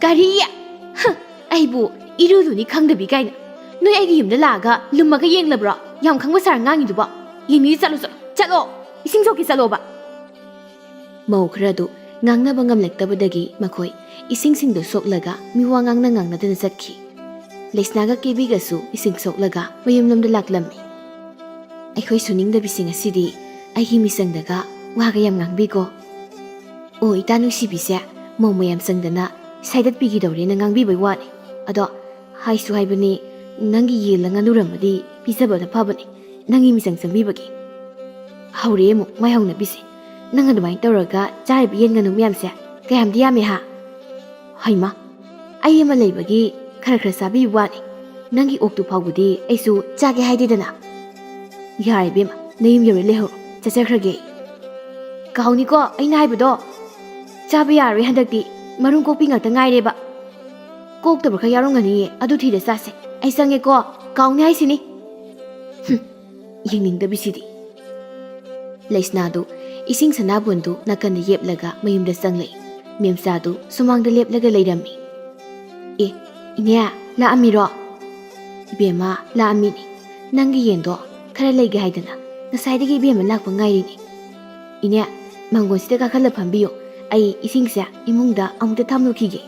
"ꯀꯔꯤ? ꯍ, ꯑꯩꯕꯨ ꯏꯔꯨ ꯂꯨꯅꯤ ꯈꯪꯗꯕꯤ ꯀꯥꯏꯅ? ꯅꯣꯏ ꯑꯩꯒꯤ ꯌꯨꯝꯗ ꯂꯥꯛꯑꯒ ꯂꯨꯝꯃꯒ ꯌꯦꯡꯂꯕ꯭ꯔꯣ? ꯌꯥꯝ ꯈꯪꯕ ꯁꯥꯔ ꯉꯥꯡꯉꯤꯗꯨꯕꯣ? ꯌꯦꯡꯅꯤꯡꯗꯤ ꯆꯠꯂꯣ, ꯆꯠꯂꯣ, ꯆꯠꯂꯣ, ꯏꯁꯤꯡ ꯁꯣꯛꯀꯦ ꯆꯠꯂꯣꯕ"꯫ ꯃꯧ ꯈꯔ ꯑꯗꯨ ꯉꯥꯡꯅꯕ ꯉꯝꯂꯛꯇꯕꯗꯒꯤ ꯃꯈꯣꯏ ꯏꯁꯤꯡꯁꯤꯡꯗꯨ ꯁꯣꯛꯂꯒ ꯃꯤꯋꯥ ꯉꯥꯡꯅ ꯉꯥꯡꯅꯗꯅ ꯆꯠꯈꯤ꯫ ꯂꯩꯁꯅꯥꯒ ꯀꯦꯕꯤꯒꯁꯨ ꯏꯁꯤꯡ ꯁꯣꯛꯂꯒ ꯃꯌꯨꯝꯂꯣꯝꯗ ꯂꯥꯛꯂꯝꯃꯤ꯫ "ꯑꯩꯈꯣꯏ ꯁꯨꯅꯤꯡꯗꯕꯤꯁꯤꯡ ꯑꯁꯤꯗꯤ ꯑꯩꯒꯤ ꯃꯤꯆꯪꯗꯒ ꯋꯥꯒ ꯌꯥꯝ ꯉꯥꯡꯕꯤꯀꯣ꯫ ꯑꯣ, ꯏꯇꯥ ꯅꯨꯡꯁꯤꯕꯤꯁꯦ ꯃꯧ ꯃꯌꯥꯝ ꯆꯪꯗꯅ ꯁꯥꯏꯗꯠꯄꯤꯈꯤꯗꯧꯔꯦꯅ ꯉꯥꯡꯕꯤꯕꯩ ꯋꯥꯅꯤ꯫ ꯑꯗꯣ ꯍꯥꯏꯁꯨ ꯍꯥꯏꯕꯅꯤ, ꯅꯪꯒꯤ ꯌꯦꯜꯂ ꯉꯥꯅꯨꯔꯝꯃꯗꯤ ꯄꯤꯖꯕꯅ ꯐꯕꯅꯤ, ꯅꯪꯒꯤ ꯃꯤꯆꯪ ꯆꯪꯕꯤꯕꯒꯤ"꯫ ꯍꯧꯔꯛꯑꯦ ꯑꯃꯨꯛ ꯃꯥꯏ ꯍꯧꯅꯕꯤꯁꯦ꯫ "ꯅꯪ ꯑꯗꯨꯃꯥꯏꯅ ꯇꯧꯔꯒ ꯆꯥꯔꯤꯕ ꯌꯦꯟ ꯉꯥꯅꯨ ꯃꯌꯥꯝꯁꯦ ꯀꯌꯥꯝꯗꯤ ꯌꯥꯝꯃꯦ ꯍꯥ?" "ꯍꯩꯃꯥ, ꯑꯩ ꯑꯃ ꯂꯩꯕꯒꯤ ꯈꯔ ꯈꯔ ꯆꯥꯕꯤꯕ ꯋꯥꯅꯤ꯫ ꯅꯪꯒꯤ ꯑꯣꯛꯇꯨ ꯐꯥꯎꯕꯗꯤ ꯑꯩꯁꯨ ꯆꯥꯒꯦ ꯍꯥꯏꯗꯦꯗꯅ"꯫ "ꯌꯥꯔꯦ ꯏꯕꯦꯝꯃ, ꯅꯌꯨꯝ ꯌꯧꯔꯦ ꯂꯩꯍꯧꯔꯣ, ꯆꯠꯆꯈ꯭ꯔꯒꯦ ꯑꯩ"꯫ "ꯀꯥꯎꯅꯤꯀꯣ ꯑꯩꯅ ꯍꯥꯏꯕꯗꯣ, ꯆꯥꯕ ꯌꯥꯔꯣꯏ ꯍꯟꯗꯛꯇꯤ, ꯃꯔꯨꯝ ꯀꯣꯛꯄꯤ ꯉꯥꯛꯇ ꯉꯥꯏꯔꯦꯕ꯫ ꯀꯣꯛꯇꯕ ꯈꯔ ꯌꯥꯎꯔꯝꯒꯅꯤꯌꯦ, ꯑꯗꯨ ꯊꯤꯔ ꯆꯥꯁꯦ꯫ ꯑꯩ ꯆꯪꯉꯦꯀꯣ, ꯀꯥꯎꯅꯤ ꯍꯥꯏꯁꯤꯅꯤ"꯫ ꯍꯨꯝ, ꯌꯦꯡꯅꯤꯡꯗꯕꯤꯁꯤꯗꯤ꯫ ꯂꯩꯁꯅꯥꯗꯨ ꯏꯁꯤꯡ ꯁꯅꯥꯕꯨꯟꯗꯨ ꯅꯥꯀꯟꯗ ꯌꯦꯞꯂꯒ ꯃꯌꯨꯝꯗ ꯆꯪꯂꯛꯏ꯫ ꯃꯦꯝꯆꯥꯗꯨ ꯁꯨꯃꯥꯡꯗ ꯂꯦꯞꯂꯒ ꯂꯩꯔꯝꯃꯤ꯫ "ꯑꯦ, ꯏꯅꯦ, ꯂꯥꯛꯑꯝꯃꯤꯔꯣ?" "ꯏꯕꯦꯝꯃ, ꯂꯥꯛꯑꯝꯃꯤꯅꯤ꯫ ꯅꯪꯒꯤ ꯌꯦꯟꯗꯣ ꯈꯔ ꯂꯩꯒꯦ ꯍꯥꯏꯗꯅ ꯉꯁꯥꯏꯗꯒꯤ ꯏꯕꯦꯝꯃ ꯂꯥꯛꯄ ꯉꯥꯏꯔꯤꯅꯤ꯫ ꯏꯅꯦ, ꯃꯥꯡꯒꯣꯟꯁꯤꯗ ꯀꯥꯈꯠꯂ ꯐꯝꯕꯤꯌꯨ꯫ ꯑꯩ ꯏꯁꯤꯡꯁꯦ ꯏꯃꯨꯡꯗ ꯑꯃꯨꯛꯇ ꯊꯝꯂꯨꯈꯤꯒꯦ"꯫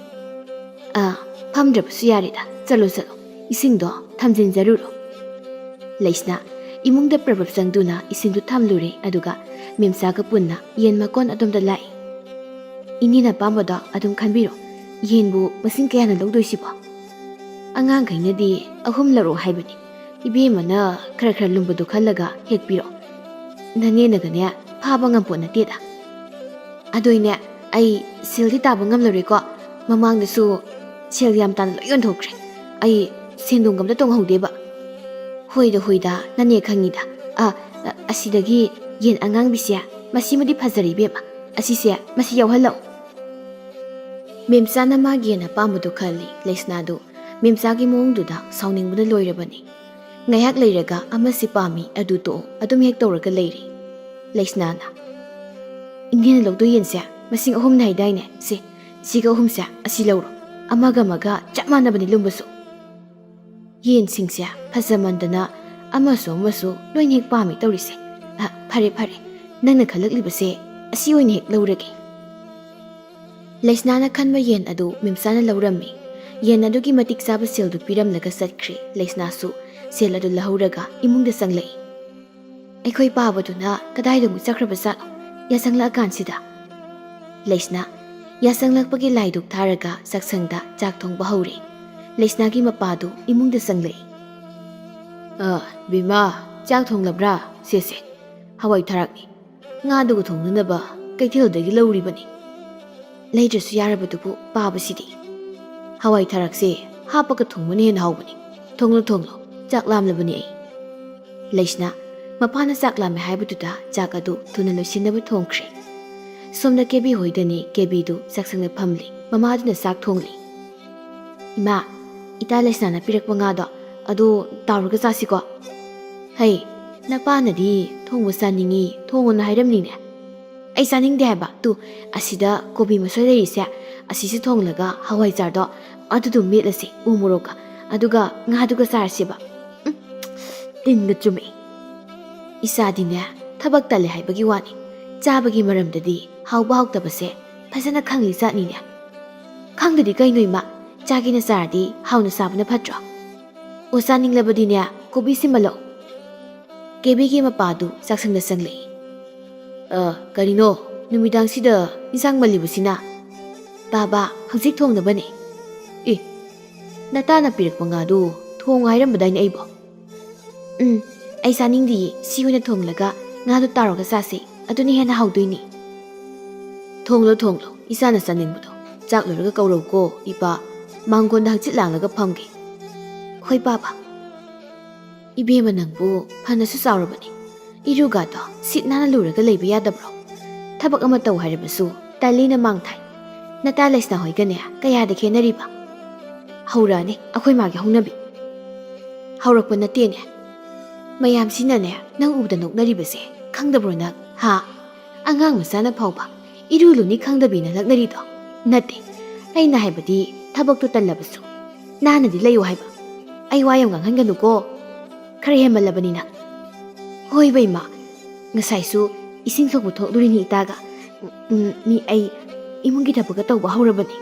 "ꯑꯥ, ꯐꯝꯗ꯭ꯔꯕꯁꯨ ꯌꯥꯔꯦꯗ, ꯆꯠꯂꯣ ꯆꯠꯂꯣ, ꯏꯁꯤꯡꯗꯣ ꯊꯝꯖꯤꯟꯖꯔꯨꯔꯣ"꯫ ꯂꯩꯁꯅꯥ ꯏꯃꯨꯡꯗ ꯄ꯭ꯔꯞ ꯄ꯭ꯔꯞ ꯆꯪꯗꯨꯅ ꯏꯁꯤꯡꯗꯨ ꯊꯝꯂꯨꯔꯦ, ꯑꯗꯨꯒ ꯃꯦꯝꯆꯥꯒ ꯄꯨꯟꯅ ꯌꯦꯟ ꯃꯀꯣꯟ ꯑꯗꯣꯝꯗ ꯂꯥꯛꯏ꯫ "ꯏꯅꯦꯅ ꯑꯄꯥꯝꯕꯗꯣ ꯑꯗꯨꯝ ꯈꯟꯕꯤꯔꯣ꯫ ꯌꯦꯟꯕꯨ ꯃꯁꯤꯡ ꯀꯌꯥꯅ ꯂꯧꯗꯣꯏꯁꯤꯕꯣ? ꯑꯉꯥꯡꯈꯩꯅꯗꯤ ꯑꯍꯨꯝ ꯂꯧꯔꯛꯑꯣ ꯍꯥꯏꯕꯅꯤ꯫ ꯏꯕꯦꯝꯃꯅ ꯈꯔ ꯈꯔ ꯂꯨꯝꯕꯗꯨ ꯈꯜꯂꯒ ꯍꯦꯛꯄꯤꯔꯣ꯫ ꯅꯅꯦꯅꯒꯅꯦ ꯐꯥꯕ ꯉꯝꯄꯣꯠ ꯅꯠꯇꯦꯗ"꯫ "ꯑꯗꯨꯏꯅꯦ, ꯑꯩ ꯁꯦꯜꯗꯤ ꯇꯥꯕ ꯉꯝꯂꯔꯣꯏꯀꯣ꯫ ꯃꯃꯥꯡꯗꯁꯨ ꯁꯦꯜ ꯌꯥꯝ ꯇꯥꯅ ꯂꯣꯏ ꯌꯣꯟꯊꯣꯛꯈ꯭ꯔꯦ꯫ ꯑꯩ ꯁꯦꯟꯗꯣꯡꯒ ꯑꯝꯇ ꯇꯣꯡꯍꯧꯗꯦꯕ"꯫ "ꯍꯣꯏꯗ, ꯍꯣꯏꯗ, ꯅꯅꯦ ꯈꯪꯉꯤꯗ꯫ ꯑ, ꯑ, ꯑꯁꯤꯗꯒꯤ ꯌꯦꯟ ꯑꯉꯥꯡꯕꯤꯁꯦ, ꯃꯁꯤꯃꯗꯤ ꯐꯖꯔꯦ ꯏꯕꯦꯝꯃ꯫ ꯑꯁꯤꯁꯦ, ꯃꯁꯤ ꯌꯥꯎꯍꯜꯂꯛꯑꯣ"꯫ ꯃꯦꯝꯆꯥꯅ ꯃꯥꯒꯤ ꯌꯦꯟ ꯑꯄꯥꯝꯕꯗꯨ ꯈꯜꯂꯤ꯫ ꯂꯩꯁꯅꯥꯗꯨ ꯃꯦꯝꯆꯥꯒꯤ ꯃꯑꯣꯡꯗꯨꯗ ꯁꯥꯎꯅꯤꯡꯕꯅ ꯂꯣꯏꯔꯕꯅꯤ꯫ ꯉꯥꯏꯍꯥꯛ ꯂꯩꯔꯒ "ꯑꯃꯁꯤ ꯄꯥꯝꯃꯤ, ꯑꯗꯨ ꯇꯣꯛꯑꯣ" ꯑꯗꯨꯝ ꯍꯦꯛ ꯇꯧꯔꯒ ꯂꯩꯔꯤ꯫ ꯂꯩꯁꯅꯥꯅ, "ꯏꯅꯦꯅ ꯂꯧꯗꯣꯏ ꯌꯦꯟꯁꯦ ꯃꯁꯤꯡ ꯑꯍꯨꯝꯅꯦ ꯍꯥꯏꯗꯥꯏꯅꯦ? ꯁꯦ, ꯁꯤꯒ ꯑꯍꯨꯝꯁꯦ ꯑꯁꯤ ꯂꯧꯔꯣ꯫ ꯑꯃꯒ ꯑꯃꯒ ꯆꯞ ꯃꯥꯟꯅꯕꯅꯤ ꯂꯨꯝꯕꯁꯨ꯫ ꯌꯦꯟꯁꯤꯡꯁꯦ ꯐꯖꯃꯟꯗꯅ ꯑꯃꯁꯨ ꯑꯃꯁꯨ ꯂꯣꯏꯅ ꯍꯦꯛ ꯄꯥꯝꯃꯤ ꯇꯧꯔꯤꯁꯦ꯫ ꯑ, ꯐꯔꯦ, ꯐꯔꯦ, ꯅꯪꯅ ꯈꯜꯂꯛꯂꯤꯕꯁꯦ ꯑꯁꯤ ꯑꯣꯏꯅ ꯍꯦꯛ ꯂꯧꯔꯒꯦ"꯫ ꯂꯩꯁꯅꯥꯅ ꯈꯟꯕ ꯌꯦꯟ ꯑꯗꯨ ꯃꯦꯝꯆꯥꯅ ꯂꯧꯔꯝꯃꯤ꯫ ꯌꯦꯟ ꯑꯗꯨꯒꯤ ꯃꯇꯤꯛ ꯆꯥꯕ ꯁꯦꯜꯗꯨ ꯄꯤꯔꯝꯂꯒ ꯆꯠꯈ꯭ꯔꯦ꯫ ꯂꯩꯁꯅꯥꯁꯨ ꯁꯦꯜ ꯑꯗꯨ ꯂꯧꯍꯧꯔꯒ ꯏꯃꯨꯡꯗ ꯆꯪꯂꯛꯏ꯫ "ꯑꯩꯈꯣꯏ ꯄꯥꯕꯗꯨꯅ ꯀꯗꯥꯏꯗ ꯑꯃꯨꯛ ꯆꯠꯈ꯭ꯔꯕ ꯖꯥꯠꯅꯣ ꯌꯥꯆꯪꯂꯛꯑꯀꯥꯟꯁꯤꯗ?" ꯂꯩꯁꯅꯥ ꯌꯥꯆꯪꯂꯛꯄꯒꯤ ꯂꯥꯏꯗꯨꯛ ꯊꯥꯔꯒ ꯆꯥꯛꯁꯪꯗ ꯆꯥꯛ ꯊꯣꯡꯕ ꯍꯧꯔꯦ꯫ ꯂꯩꯁꯅꯥꯒꯤ ꯃꯄꯥꯗꯨ ꯏꯃꯨꯡꯗ ꯆꯪꯂꯛꯏ꯫ "ꯑ, ꯕꯤꯃꯥ, ꯆꯥꯛ ꯊꯣꯡꯂꯕ꯭ꯔꯥ? ꯁꯦ, ꯁꯦ, ꯍꯋꯥꯏ ꯊꯔꯥꯛꯅꯤ꯫ ꯉꯥꯗꯨꯒ ꯊꯣꯡꯅꯅꯕ ꯀꯩꯊꯦꯜꯗꯒꯤ ꯂꯧꯔꯤꯕꯅꯤ꯫ ꯂꯩꯗ꯭ꯔꯁꯨ ꯌꯥꯔꯕꯗꯨꯕꯨ ꯄꯥꯕꯁꯤꯗꯤ꯫ ꯍꯋꯥꯏ ꯊꯔꯥꯛꯁꯦ ꯍꯥꯞꯄꯒ ꯊꯣꯡꯕꯅ ꯍꯦꯟꯅ ꯍꯥꯎꯕꯅꯤ꯫ ꯊꯣꯡꯂꯣ, ꯊꯣꯡꯂꯣ, ꯆꯥꯛ ꯂꯥꯝꯂꯕꯅꯤ ꯑꯩ"꯫ ꯂꯩꯁꯅꯥ ꯃꯄꯥꯅ ꯆꯥꯛ ꯂꯥꯝꯃꯦ ꯍꯥꯏꯕꯗꯨꯗ ꯆꯥꯛ ꯑꯗꯨ ꯊꯨꯅ ꯂꯣꯏꯁꯤꯟꯅꯕ ꯊꯣꯡꯈ꯭ꯔꯦ꯫ ꯁꯣꯝꯗ ꯀꯦꯕꯤ ꯍꯣꯏꯗꯅꯤ꯫ ꯀꯦꯕꯤꯗꯨ ꯆꯥꯛꯁꯪꯗ ꯐꯝꯂꯤ꯫ ꯃꯃꯥꯗꯨꯅ ꯆꯥꯛ ꯊꯣꯡꯂꯤ꯫ "ꯏꯃꯥ, ꯏꯇꯥ ꯂꯩꯁꯅꯥꯅ ꯄꯤꯔꯛꯄ ꯉꯥꯗꯣ ꯑꯗꯨ ꯇꯥꯎꯔꯒ ꯆꯥꯁꯤꯀꯣ"꯫ "ꯍꯩ, ꯅꯄꯥꯅꯗꯤ ꯊꯣꯡꯕ ꯆꯥꯅꯤꯡꯉꯤ, ꯊꯣꯡꯉꯣꯅ ꯍꯥꯏꯔꯝꯅꯤꯅꯦ"꯫ "ꯑꯩ ꯆꯥꯅꯤꯡꯗꯦ ꯍꯥꯏꯕ꯫ ꯇꯨ, ꯑꯁꯤꯗ ꯀꯣꯕꯤ ꯃꯁꯣꯏ ꯂꯩꯔꯤꯁꯦ, ꯑꯁꯤꯁꯨ ꯊꯣꯡꯂꯒ ꯍꯋꯥꯏꯖꯥꯔꯗꯣ ꯑꯗꯨꯗꯨ ꯃꯦꯠꯂꯁꯤ ꯎ ꯃꯣꯔꯣꯛꯀ, ꯑꯗꯨꯒ ꯉꯥꯗꯨꯒ ꯆꯥꯔꯁꯦꯕ"꯫ ꯎꯝ, ꯇꯤꯟꯒ ꯆꯨꯝꯃꯛꯏ꯫ ꯏꯆꯥꯗꯤꯅꯦ, ꯊꯕꯛ ꯇꯜꯂꯦ ꯍꯥꯏꯕꯒꯤ ꯋꯥꯅꯤ, ꯆꯥꯕꯒꯤ ꯃꯔꯝꯗꯗꯤ ꯍꯥꯎꯕ ꯍꯥꯎꯇꯕꯁꯦ ꯐꯖꯅ ꯈꯪꯂꯤ ꯖꯥꯠꯅꯤꯅꯦ꯫ ꯈꯪꯗꯗꯤ ꯀꯩꯅꯣ ꯏꯃꯥ, ꯆꯥꯒꯦꯅ ꯆꯥꯔꯗꯤ ꯍꯥꯎꯅ ꯆꯥꯕꯅ ꯐꯠꯇ꯭ꯔꯣ? ꯑꯣ, ꯆꯥꯅꯤꯡꯂꯕꯗꯤꯅꯦ, ꯀꯣꯕꯤ ꯁꯤꯃ ꯂꯧ꯫ ꯀꯦꯕꯤꯒꯤ ꯃꯄꯥꯗꯨ ꯆꯥꯛꯁꯪꯗ ꯆꯪꯂꯛꯏ꯫ "ꯑ, ꯀꯔꯤꯅꯣ ꯅꯨꯃꯤꯗꯥꯡꯁꯤꯗ ꯏꯟꯁꯥꯡ ꯃꯜꯂꯤꯕꯁꯤꯅ?" "ꯄꯥꯕ, ꯍꯧꯖꯤꯛ ꯊꯣꯡꯅꯕꯅꯦ"꯫ "ꯑꯦ, ꯅꯇꯥꯅ ꯄꯤꯔꯛꯄ ꯉꯥꯗꯨ ꯊꯣꯡꯉꯨ ꯍꯥꯏꯔꯝꯕꯗꯥꯏꯅꯦ ꯑꯩꯕꯣ?" "ꯎꯝ, ꯑꯩ ꯆꯥꯅꯤꯡꯗꯤꯌꯦ, ꯁꯤ ꯑꯣꯏꯅ ꯊꯣꯡꯂꯒ ꯉꯥꯗꯨ ꯇꯥꯎꯔꯒ ꯆꯥꯁꯦ, ꯑꯗꯨꯅ ꯍꯦꯟꯅ ꯍꯥꯎꯗꯣꯏꯅꯤ"꯫ "ꯊꯣꯡꯂꯣ, ꯊꯣꯡꯂꯣ, ꯏꯆꯥꯅ ꯆꯥꯅꯤꯡꯕꯗꯣ꯫ ꯆꯥꯛ ꯂꯣꯏꯔꯒ ꯀꯧꯔꯧꯀꯣ, ꯏꯄꯥ ꯃꯥꯡꯒꯣꯟꯗ ꯍꯪꯆꯤꯠ ꯂꯥꯡꯂꯒ ꯐꯝꯒꯦ"꯫ "ꯍꯣꯏ, ꯄꯥꯕ"꯫ "ꯏꯕꯦꯝꯃ, ꯅꯪꯕꯨ ꯐꯅꯁꯨ ꯆꯥꯎꯔꯕꯅꯤ, ꯏꯔꯨꯒꯗꯣ ꯁꯤꯠ ꯅꯥꯟꯅ ꯂꯨꯔꯒ ꯂꯩꯕ ꯌꯥꯗꯕ꯭ꯔꯣ? ꯊꯕꯛ ꯑꯃ ꯇꯧ ꯍꯥꯏꯔꯕꯁꯨ ꯇꯜꯂꯤꯅ ꯃꯥꯡ ꯊꯥꯏ"꯫ ꯅꯇꯥ ꯂꯩꯁꯅꯥ ꯍꯣꯏꯒꯅꯦ ꯀꯌꯥꯗ ꯈꯦꯠꯅꯔꯤꯕ? ꯍꯧꯔꯛꯑꯅꯤ ꯑꯩꯈꯣꯏ ꯃꯥꯒꯤ ꯍꯧꯅꯕꯤ꯫ ꯍꯧꯔꯛꯄ ꯅꯠꯇꯦꯅꯦ꯫ ꯃꯌꯥꯝꯁꯤꯅꯅꯦ ꯅꯪ ꯎꯕꯗ ꯅꯣꯛꯅꯔꯤꯕꯁꯦ ꯈꯪꯗꯕ꯭ꯔꯣ ꯅꯪ? ꯍꯥ? ꯑꯉꯥꯡ ꯃꯆꯥꯅ ꯐꯥꯎꯕ ꯏꯔꯨ ꯂꯨꯅꯤ ꯈꯪꯗꯕꯤꯅ ꯂꯛꯅꯔꯤꯗꯣ? ꯅꯠꯇꯦ, ꯑꯩꯅ ꯍꯥꯏꯕꯗꯤ ꯊꯕꯛꯇꯣ ꯇꯜꯂꯕꯁꯨ ꯅꯥꯟꯅꯗꯤ ꯂꯩꯌꯨ ꯍꯥꯏꯕ꯫ ꯑꯩ ꯋꯥ ꯌꯥꯝ ꯉꯥꯡꯍꯟꯒꯅꯨꯀꯣ꯫ ꯈꯔ ꯍꯦꯟꯃꯜꯂꯕꯅꯤ ꯅꯪ꯫ ꯍꯣꯏꯕ ꯏꯃꯥ, ꯉꯁꯥꯏꯁꯨ ꯏꯁꯤꯡ ꯁꯣꯛꯄ ꯊꯣꯛꯂꯨꯔꯤꯅꯤ ꯏꯇꯥꯒ꯫ ꯎꯝ, ꯃꯤ ꯑꯩ ꯏꯃꯨꯡꯒꯤ ꯊꯕꯛꯀ ꯇꯧꯕ ꯍꯧꯔꯕꯅꯤ꯫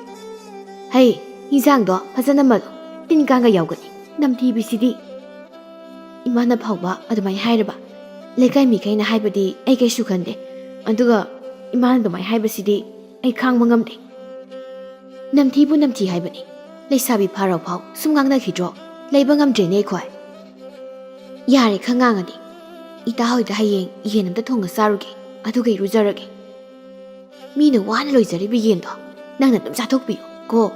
ꯍꯩ, ꯏꯟꯁꯥꯡꯗꯣ ꯐꯖꯅ ꯃꯜꯂꯨ, ꯇꯤꯟ ꯀꯥꯡꯒ ꯌꯥꯎꯒꯅꯤ, ꯅꯝꯊꯤꯕꯤꯁꯤꯗꯤ꯫ ꯏꯃꯥꯅ ꯐꯥꯎꯕ ꯑꯗꯨꯃꯥꯏꯅ ꯍꯥꯏꯔꯕ? ꯂꯩꯀꯥꯏ ꯃꯤꯈꯩꯅ ꯍꯥꯏꯕꯗꯤ ꯑꯩ ꯀꯩꯁꯨ ꯈꯟꯗꯦ, ꯑꯗꯨꯒ ꯏꯃꯥꯅ ꯑꯗꯨꯃꯥꯏꯅ ꯍꯥꯏꯕꯁꯤꯗꯤ ꯑꯩ ꯈꯥꯡꯕ ꯉꯝꯗꯦ꯫ ꯅꯝꯊꯤꯕꯨ ꯅꯝꯊꯤ ꯍꯥꯏꯕꯅꯤ꯫ ꯂꯩꯁꯥꯕꯤ ꯐꯥꯔ ꯐꯥꯎ ꯁꯨꯝ ꯉꯥꯡꯅꯈꯤꯗ꯭ꯔꯣ? ꯂꯩꯕ ꯉꯝꯗ꯭ꯔꯦꯅꯦ ꯑꯩꯈꯣꯏ꯫ ꯌꯥꯔꯦ, ꯈꯔ ꯉꯥꯡꯉꯗꯤ꯫ ꯏꯇꯥ ꯍꯣꯏꯗ ꯍꯌꯦꯡ ꯌꯦꯟ ꯑꯝꯇ ꯊꯣꯡꯉ ꯆꯥꯔꯨꯒꯦ, ꯑꯗꯨꯒ ꯏꯔꯨꯖꯔꯒꯦ꯫ ꯃꯤꯅ ꯋꯥꯅ ꯂꯣꯏꯖꯔꯤꯕ ꯌꯦꯟꯗꯣ ꯅꯪꯅ ꯑꯗꯨꯝ ꯆꯥꯊꯣꯛꯄꯤꯌꯨ ꯀꯣ꯫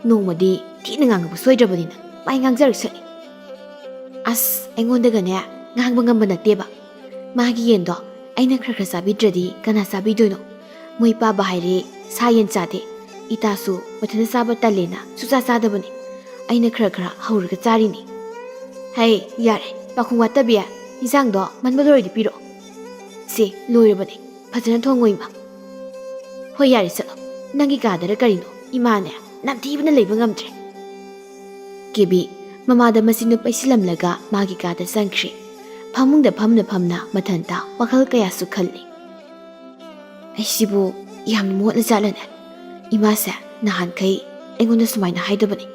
ꯅꯣꯡꯃꯗꯤ ꯊꯤꯅ ꯉꯥꯡꯉꯛꯄ ꯁꯣꯏꯗ꯭ꯔꯕꯅꯤ ꯅꯪ꯫ ꯃꯥꯏ ꯉꯥꯡꯖꯔꯛꯁꯅꯤ꯫ ꯑꯁ, ꯑꯩꯉꯣꯟꯗꯒꯅꯦ ꯉꯥꯡꯕ ꯉꯝꯕ ꯅꯠꯇꯦꯕ꯫ ꯃꯥꯒꯤ ꯌꯦꯟꯗꯣ ꯑꯩꯅ ꯈꯔ ꯈꯔ ꯆꯥꯕꯤꯗ꯭ꯔꯗꯤ ꯀꯅꯥ ꯆꯥꯕꯤꯗꯣꯏꯅꯣ? ꯃꯣꯏ ꯄꯥꯕ ꯍꯥꯏꯔꯦ ꯁꯥ ꯌꯦꯟ ꯆꯥꯗꯦ꯫ ꯏꯇꯥꯁꯨ ꯃꯊꯟꯇ ꯆꯥꯕ ꯇꯜꯂꯦꯅ ꯁꯨꯛꯆꯥ ꯆꯥꯗꯕꯅꯤ꯫ ꯑꯩꯅ ꯈꯔ ꯈꯔ ꯍꯧꯔꯒ ꯆꯥꯔꯤꯅꯤ꯫ ꯍꯩ, ꯌꯥꯔꯦ, ꯄꯥꯈꯣꯡ ꯋꯥꯠꯇꯕꯤ, ꯏꯟꯁꯥꯡꯗꯣ ꯃꯟꯕ ꯂꯣꯏꯔꯗꯤ ꯄꯤꯔꯛꯑꯣ꯫ ꯁꯦ, ꯂꯣꯏꯔꯕꯅꯦ, ꯐꯖꯅ ꯊꯣꯡꯉꯣ ꯏꯃꯥ꯫ ꯍꯣꯏ, ꯌꯥꯔꯦ, ꯆꯠꯂꯣ꯫ ꯅꯪꯒꯤ ꯀꯥꯗꯔ ꯀꯔꯤꯅꯣ? ꯏꯃꯥꯅꯦ ꯅꯝꯊꯤꯕꯅ ꯂꯩꯕ ꯉꯝꯗ꯭ꯔꯦ꯫ ꯀꯦꯕꯤ ꯃꯃꯥꯗ ꯃꯆꯤꯟꯗꯨ ꯄꯩꯁꯤꯜꯂꯝꯂꯒ ꯃꯥꯒꯤ ꯀꯥꯗ ꯆꯪꯈ꯭ꯔꯦ꯫ ꯐꯃꯨꯡꯗ ꯐꯝꯅ ꯐꯝꯅ ꯃꯊꯟꯇ ꯋꯥꯈꯜ ꯀꯌꯥꯁꯨ ꯈꯜꯂꯤ꯫ ꯑꯩꯁꯤꯕꯨ ꯌꯥꯝꯅ ꯃꯣꯠꯂ ꯖꯥꯠꯂꯅꯦ? ꯏꯃꯥꯁꯦ ꯅꯍꯥꯟꯈꯩ ꯑꯩꯉꯣꯟꯗ ꯁꯨꯃꯥꯏꯅ ꯍꯥꯏꯗꯕꯅꯤ꯫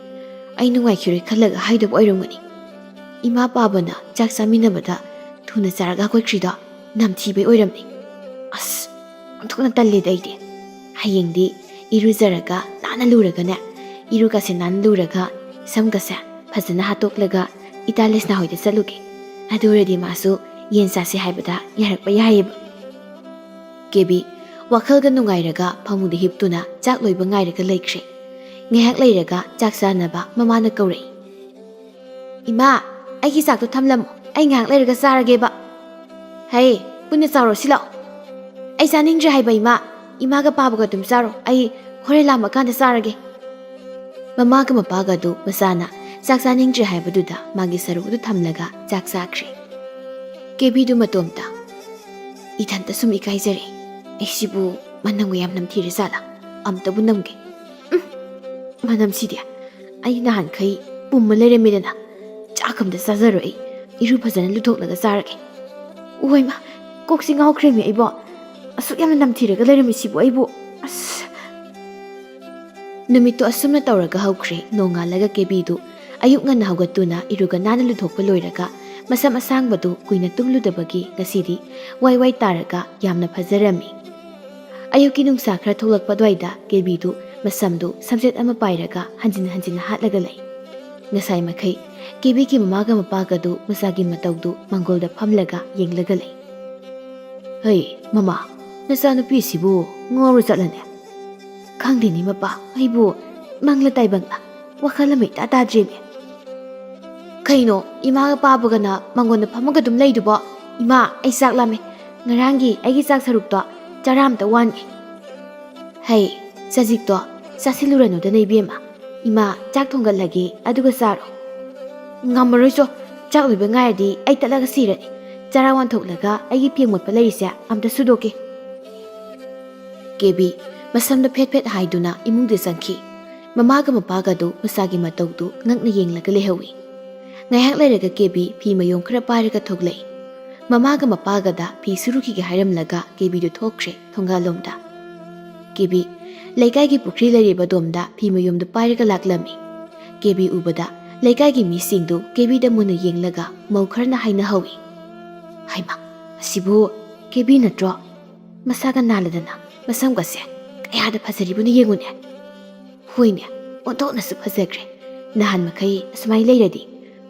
ꯑꯩ ꯅꯨꯡꯉꯥꯏꯈꯤꯔꯣꯏ ꯈꯜꯂꯒ ꯍꯥꯏꯗꯕ ꯑꯣꯏꯔꯝꯒꯅꯤ꯫ ꯏꯃꯥ ꯄꯥꯕꯅ ꯆꯥꯛ ꯆꯥꯃꯤꯟꯅꯕꯗ ꯊꯨꯅ ꯆꯥꯔꯒ ꯍꯧꯒꯠꯈ꯭ꯔꯤꯗꯣ ꯅꯝꯊꯤꯕꯩ ꯑꯣꯏꯔꯝꯅꯤ꯫ ꯑꯁ, ꯑꯣꯟꯊꯣꯛꯅ ꯇꯜꯂꯦꯗ ꯑꯩꯗꯤ꯫ ꯍꯌꯦꯡꯗꯤ ꯏꯔꯨꯖꯔꯒ ꯅꯥꯟꯅ ꯂꯨꯔꯒꯅꯦ, ꯏꯔꯨꯒꯁꯦ ꯅꯥꯟꯅ ꯂꯨꯔꯒ ꯁꯝꯒꯁꯦ ꯐꯖꯅ ꯍꯥꯠꯇꯣꯛꯂꯒ ꯏꯇꯥ ꯂꯩꯁꯅꯥ ꯍꯣꯏꯗ ꯆꯠꯂꯨꯒꯦ꯫ ꯑꯗꯨ ꯑꯣꯏꯔꯗꯤ ꯃꯥꯁꯨ ꯌꯦꯟ ꯆꯥꯁꯦ ꯍꯥꯏꯕꯗ ꯌꯥꯔꯛꯄ ꯌꯥꯏꯌꯦꯕ꯫ ꯀꯦꯕꯤ ꯋꯥꯈꯜꯒ ꯅꯨꯡꯉꯥꯏꯔꯒ ꯐꯃꯨꯡꯗ ꯍꯤꯞꯇꯨꯅ ꯆꯥꯛ ꯂꯣꯏꯕ ꯉꯥꯏꯔꯒ ꯂꯩꯈ꯭ꯔꯦ꯫ ꯉꯥꯏꯍꯥꯛ ꯂꯩꯔꯒ ꯆꯥꯛ ꯆꯥꯅꯕ ꯃꯃꯥꯅ ꯀꯧꯔꯛꯏ꯫ "ꯏꯃꯥ, ꯑꯩꯒꯤ ꯆꯥꯛꯇꯣ ꯊꯝꯂꯝꯃꯣ, ꯑꯩ ꯉꯥꯏꯍꯥꯛ ꯂꯩꯔꯒ ꯆꯥꯔꯒꯦꯕ꯫" "ꯍꯩ, ꯄꯨꯟꯅ ꯆꯥꯎꯔꯣ ꯁꯤ ꯂꯥꯛꯑꯣ꯫" "ꯑꯩ ꯆꯥꯅꯤꯡꯗ꯭ꯔꯦ ꯍꯥꯏꯕ ꯏꯃꯥ꯫" "ꯏꯃꯥꯒ ꯄꯥꯕꯒ ꯑꯗꯨꯝ ꯆꯥꯔꯣ, ꯑꯩ ꯍꯣꯔꯦꯟ ꯂꯥꯝꯃꯀꯥꯟꯗ ꯆꯥꯔꯒꯦ"꯫ ꯃꯃꯥꯒ ꯃꯄꯥꯒ ꯑꯗꯨ ꯃꯆꯥꯅ ꯆꯥꯛ ꯆꯥꯅꯤꯡꯗ꯭ꯔꯦ ꯍꯥꯏꯕꯗꯨꯗ ꯃꯥꯒꯤ ꯁꯔꯨꯛ ꯑꯗꯨ ꯊꯝꯂꯒ ꯆꯥꯛ ꯆꯥꯈ꯭ꯔꯦ꯫ ꯀꯦꯕꯤꯗꯨ ꯃꯇꯣꯝꯇ, "ꯏꯊꯟꯇ ꯁꯨꯝ ꯏꯀꯥꯏꯖꯔꯦ꯫ ꯑꯩꯁꯤꯕꯨ ꯃꯅꯝꯒ ꯌꯥꯝ ꯅꯝꯊꯤꯔ ꯖꯥꯠꯂꯥ? ꯑꯝꯇꯕꯨ ꯅꯝꯒꯦ꯫ ꯎꯝ, ꯃꯅꯝꯁꯤꯗꯤ꯫ ꯑꯩ ꯅꯍꯥꯟꯈꯩ ꯄꯨꯝꯃ ꯂꯩꯔꯝꯃꯤꯗꯅ꯫ ꯆꯥꯛ ꯑꯝꯇ ꯆꯥꯖꯔꯣꯏ ꯑꯩ꯫ ꯏꯔꯨ ꯐꯖꯅ ꯂꯨꯊꯣꯛꯂꯒ ꯆꯥꯔꯒꯦ꯫ ꯑꯣꯏꯃ, ꯀꯣꯛꯁꯤ ꯉꯥꯎꯈ꯭ꯔꯦꯃꯤ ꯑꯩꯕꯣ꯫ ꯑꯁꯨꯛ ꯌꯥꯝꯅ ꯅꯝꯊꯤꯔꯒ ꯂꯩꯔꯝꯃꯤꯁꯤꯕꯨ ꯑꯩꯕꯨ꯫ ꯑꯁ!" ꯅꯨꯃꯤꯠꯇꯨ ꯑꯁꯨꯝꯅ ꯇꯧꯔꯒ ꯍꯧꯈ꯭ꯔꯦ꯫ ꯅꯣꯡꯉꯥꯜꯂꯒ ꯀꯦꯕꯤꯗꯨ ꯑꯌꯨꯛ ꯉꯟꯅ ꯍꯧꯒꯠꯇꯨꯅ ꯏꯔꯨꯒ ꯅꯥꯟꯅ ꯂꯨꯊꯣꯛꯄ ꯂꯣꯏꯔꯒ ꯃꯁꯝ ꯑꯁꯥꯡꯕꯗꯨ ꯀꯨꯏꯅ ꯇꯨꯝꯂꯨꯗꯕꯒꯤ ꯉꯁꯤꯗꯤ ꯋꯥꯏ ꯋꯥꯏ ꯇꯥꯔꯒ ꯌꯥꯝꯅ ꯐꯖꯔꯝꯃꯤ꯫ ꯑꯌꯨꯛꯀꯤ ꯅꯨꯡꯁꯥ ꯈꯔ ꯊꯣꯛꯂꯛꯄ ꯑꯗꯨꯋꯥꯏꯗ ꯀꯦꯕꯤꯗꯨ ꯃꯁꯝꯗꯨ ꯁꯝꯖꯦꯠ ꯑꯃ ꯄꯥꯏꯔꯒ ꯍꯟꯖꯤꯟ ꯍꯟꯖꯤꯟ ꯍꯥꯠꯂꯒ ꯂꯩ꯫ ꯉꯁꯥꯏ ꯃꯈꯩ ꯀꯦꯕꯤꯒꯤ ꯃꯃꯥꯒ ꯃꯄꯥꯒꯗꯨ ꯃꯆꯥꯒꯤ ꯃꯇꯧꯗꯨ ꯃꯥꯡꯒꯣꯜꯗ ꯐꯝꯂꯒ ꯌꯦꯡꯂꯒ ꯂꯩ꯫ "ꯍꯩ, ꯃꯃꯥ, ꯅꯆꯥꯅꯨꯄꯤꯁꯤꯕꯨ ꯉꯥꯎꯔ ꯆꯠꯂꯅꯦ?" "ꯈꯪꯗꯦꯅꯦ ꯃꯄꯥ, ꯑꯩꯕꯨ ꯃꯪꯂ ꯇꯥꯏꯕꯪꯂ ꯋꯥꯈꯜ ꯑꯃ ꯏꯇꯥ ꯇꯥꯗ꯭ꯔꯦꯅꯦ꯫ ꯀꯩꯅꯣ, ꯏꯃꯥꯒ ꯄꯥꯕꯒꯅ ꯃꯥꯡꯒꯣꯟꯗ ꯐꯝꯃꯒ ꯑꯗꯨꯝ ꯂꯩꯗꯨꯕꯣ? ꯏꯃꯥ, ꯑꯩ ꯆꯥꯛ ꯂꯥꯝꯃꯦ꯫ ꯉꯔꯥꯡꯒꯤ ꯑꯩꯒꯤ ꯆꯥꯛ ꯁꯔꯨꯛꯇꯣ ꯆꯔꯥ ꯑꯝꯇ ꯋꯥꯟꯒꯦ꯫ ꯍꯩ, ꯆꯖꯤꯛꯇꯣ ꯆꯥꯁꯤꯜꯂꯨꯔꯅꯨꯗꯅ ꯏꯕꯦꯝꯃ꯫ ꯏꯃꯥ, ꯆꯥꯛ ꯊꯣꯡꯒꯠꯂꯒꯦ, ꯑꯗꯨꯒ ꯆꯥꯔꯣ꯫" "ꯉꯝꯃꯔꯣꯏꯆꯣ, ꯆꯥꯛ ꯂꯣꯏꯕ ꯉꯥꯏꯔꯗꯤ ꯑꯩ ꯇꯠꯂꯒ ꯁꯤꯔꯅꯤ꯫ ꯆꯔꯥ ꯋꯥꯟꯊꯣꯛꯂꯒ ꯑꯩꯒꯤ ꯐꯦꯡ ꯃꯣꯠꯄ ꯂꯩꯔꯤꯁꯦ ꯑꯝꯇ ꯁꯨꯗꯣꯛꯀꯦ꯫" ꯀꯦꯕꯤ ꯃꯁꯝꯗ ꯐꯦꯠ ꯐꯦꯠ ꯍꯥꯏꯗꯨꯅ ꯏꯃꯨꯡꯗ ꯆꯪꯈꯤ꯫ ꯃꯃꯥꯒ ꯃꯄꯥꯒꯗꯨ ꯃꯆꯥꯒꯤ ꯃꯇꯧꯗꯨ ꯉꯛꯅ ꯌꯦꯡꯂꯒ ꯂꯩꯍꯧꯏ꯫ ꯉꯥꯏꯍꯥꯛ ꯂꯩꯔꯒ ꯀꯦꯕꯤ ꯐꯤ ꯃꯌꯣꯝ ꯈꯔ ꯄꯥꯏꯔꯒ ꯊꯣꯛꯂꯛꯏ꯫ ꯃꯃꯥꯒ ꯃꯄꯥꯒꯗ ꯐꯤ ꯁꯨꯔꯨꯈꯤꯒꯦ ꯍꯥꯏꯔꯝꯂꯒ ꯀꯦꯕꯤꯗꯨ ꯊꯣꯛꯈ꯭ꯔꯦ ꯊꯣꯡꯒꯥꯜꯂꯣꯝꯗ꯫ ꯀꯦꯕꯤ ꯂꯩꯀꯥꯏꯒꯤ ꯄꯨꯈ꯭ꯔꯤ ꯂꯩꯔꯤꯕ ꯑꯗꯣꯝꯗ ꯐꯤ ꯃꯌꯣꯝꯗꯨ ꯄꯥꯏꯔꯒ ꯂꯥꯛꯂꯝꯃꯤ꯫ ꯀꯦꯕꯤ ꯎꯕꯗ ꯂꯩꯀꯥꯏꯒꯤ ꯃꯤꯁꯤꯡꯗꯨ ꯀꯦꯕꯤꯗ ꯃꯨꯟꯅ ꯌꯦꯡꯂꯒ ꯃꯧ ꯈꯔꯅ ꯍꯥꯏꯅꯍꯧꯏ꯫ "ꯍꯩꯃꯥ, ꯑꯁꯤꯕꯨ ꯀꯦꯕꯤ ꯅꯠꯇ꯭ꯔꯣ? ꯃꯁꯥꯒ ꯅꯥꯜꯂꯗꯅ ꯃꯁꯝꯒꯁꯦ ꯀꯌꯥꯗ ꯐꯖꯔꯤꯕꯅꯣ ꯌꯦꯡꯉꯨꯅꯦ꯫ ꯍꯣꯏꯅꯦ, ꯑꯣꯟꯊꯣꯛꯅꯁꯨ ꯐꯖꯈ꯭ꯔꯦ꯫ ꯅꯍꯥꯟ ꯃꯈꯩ ꯑꯁꯨꯃꯥꯏꯅ ꯂꯩꯔꯗꯤ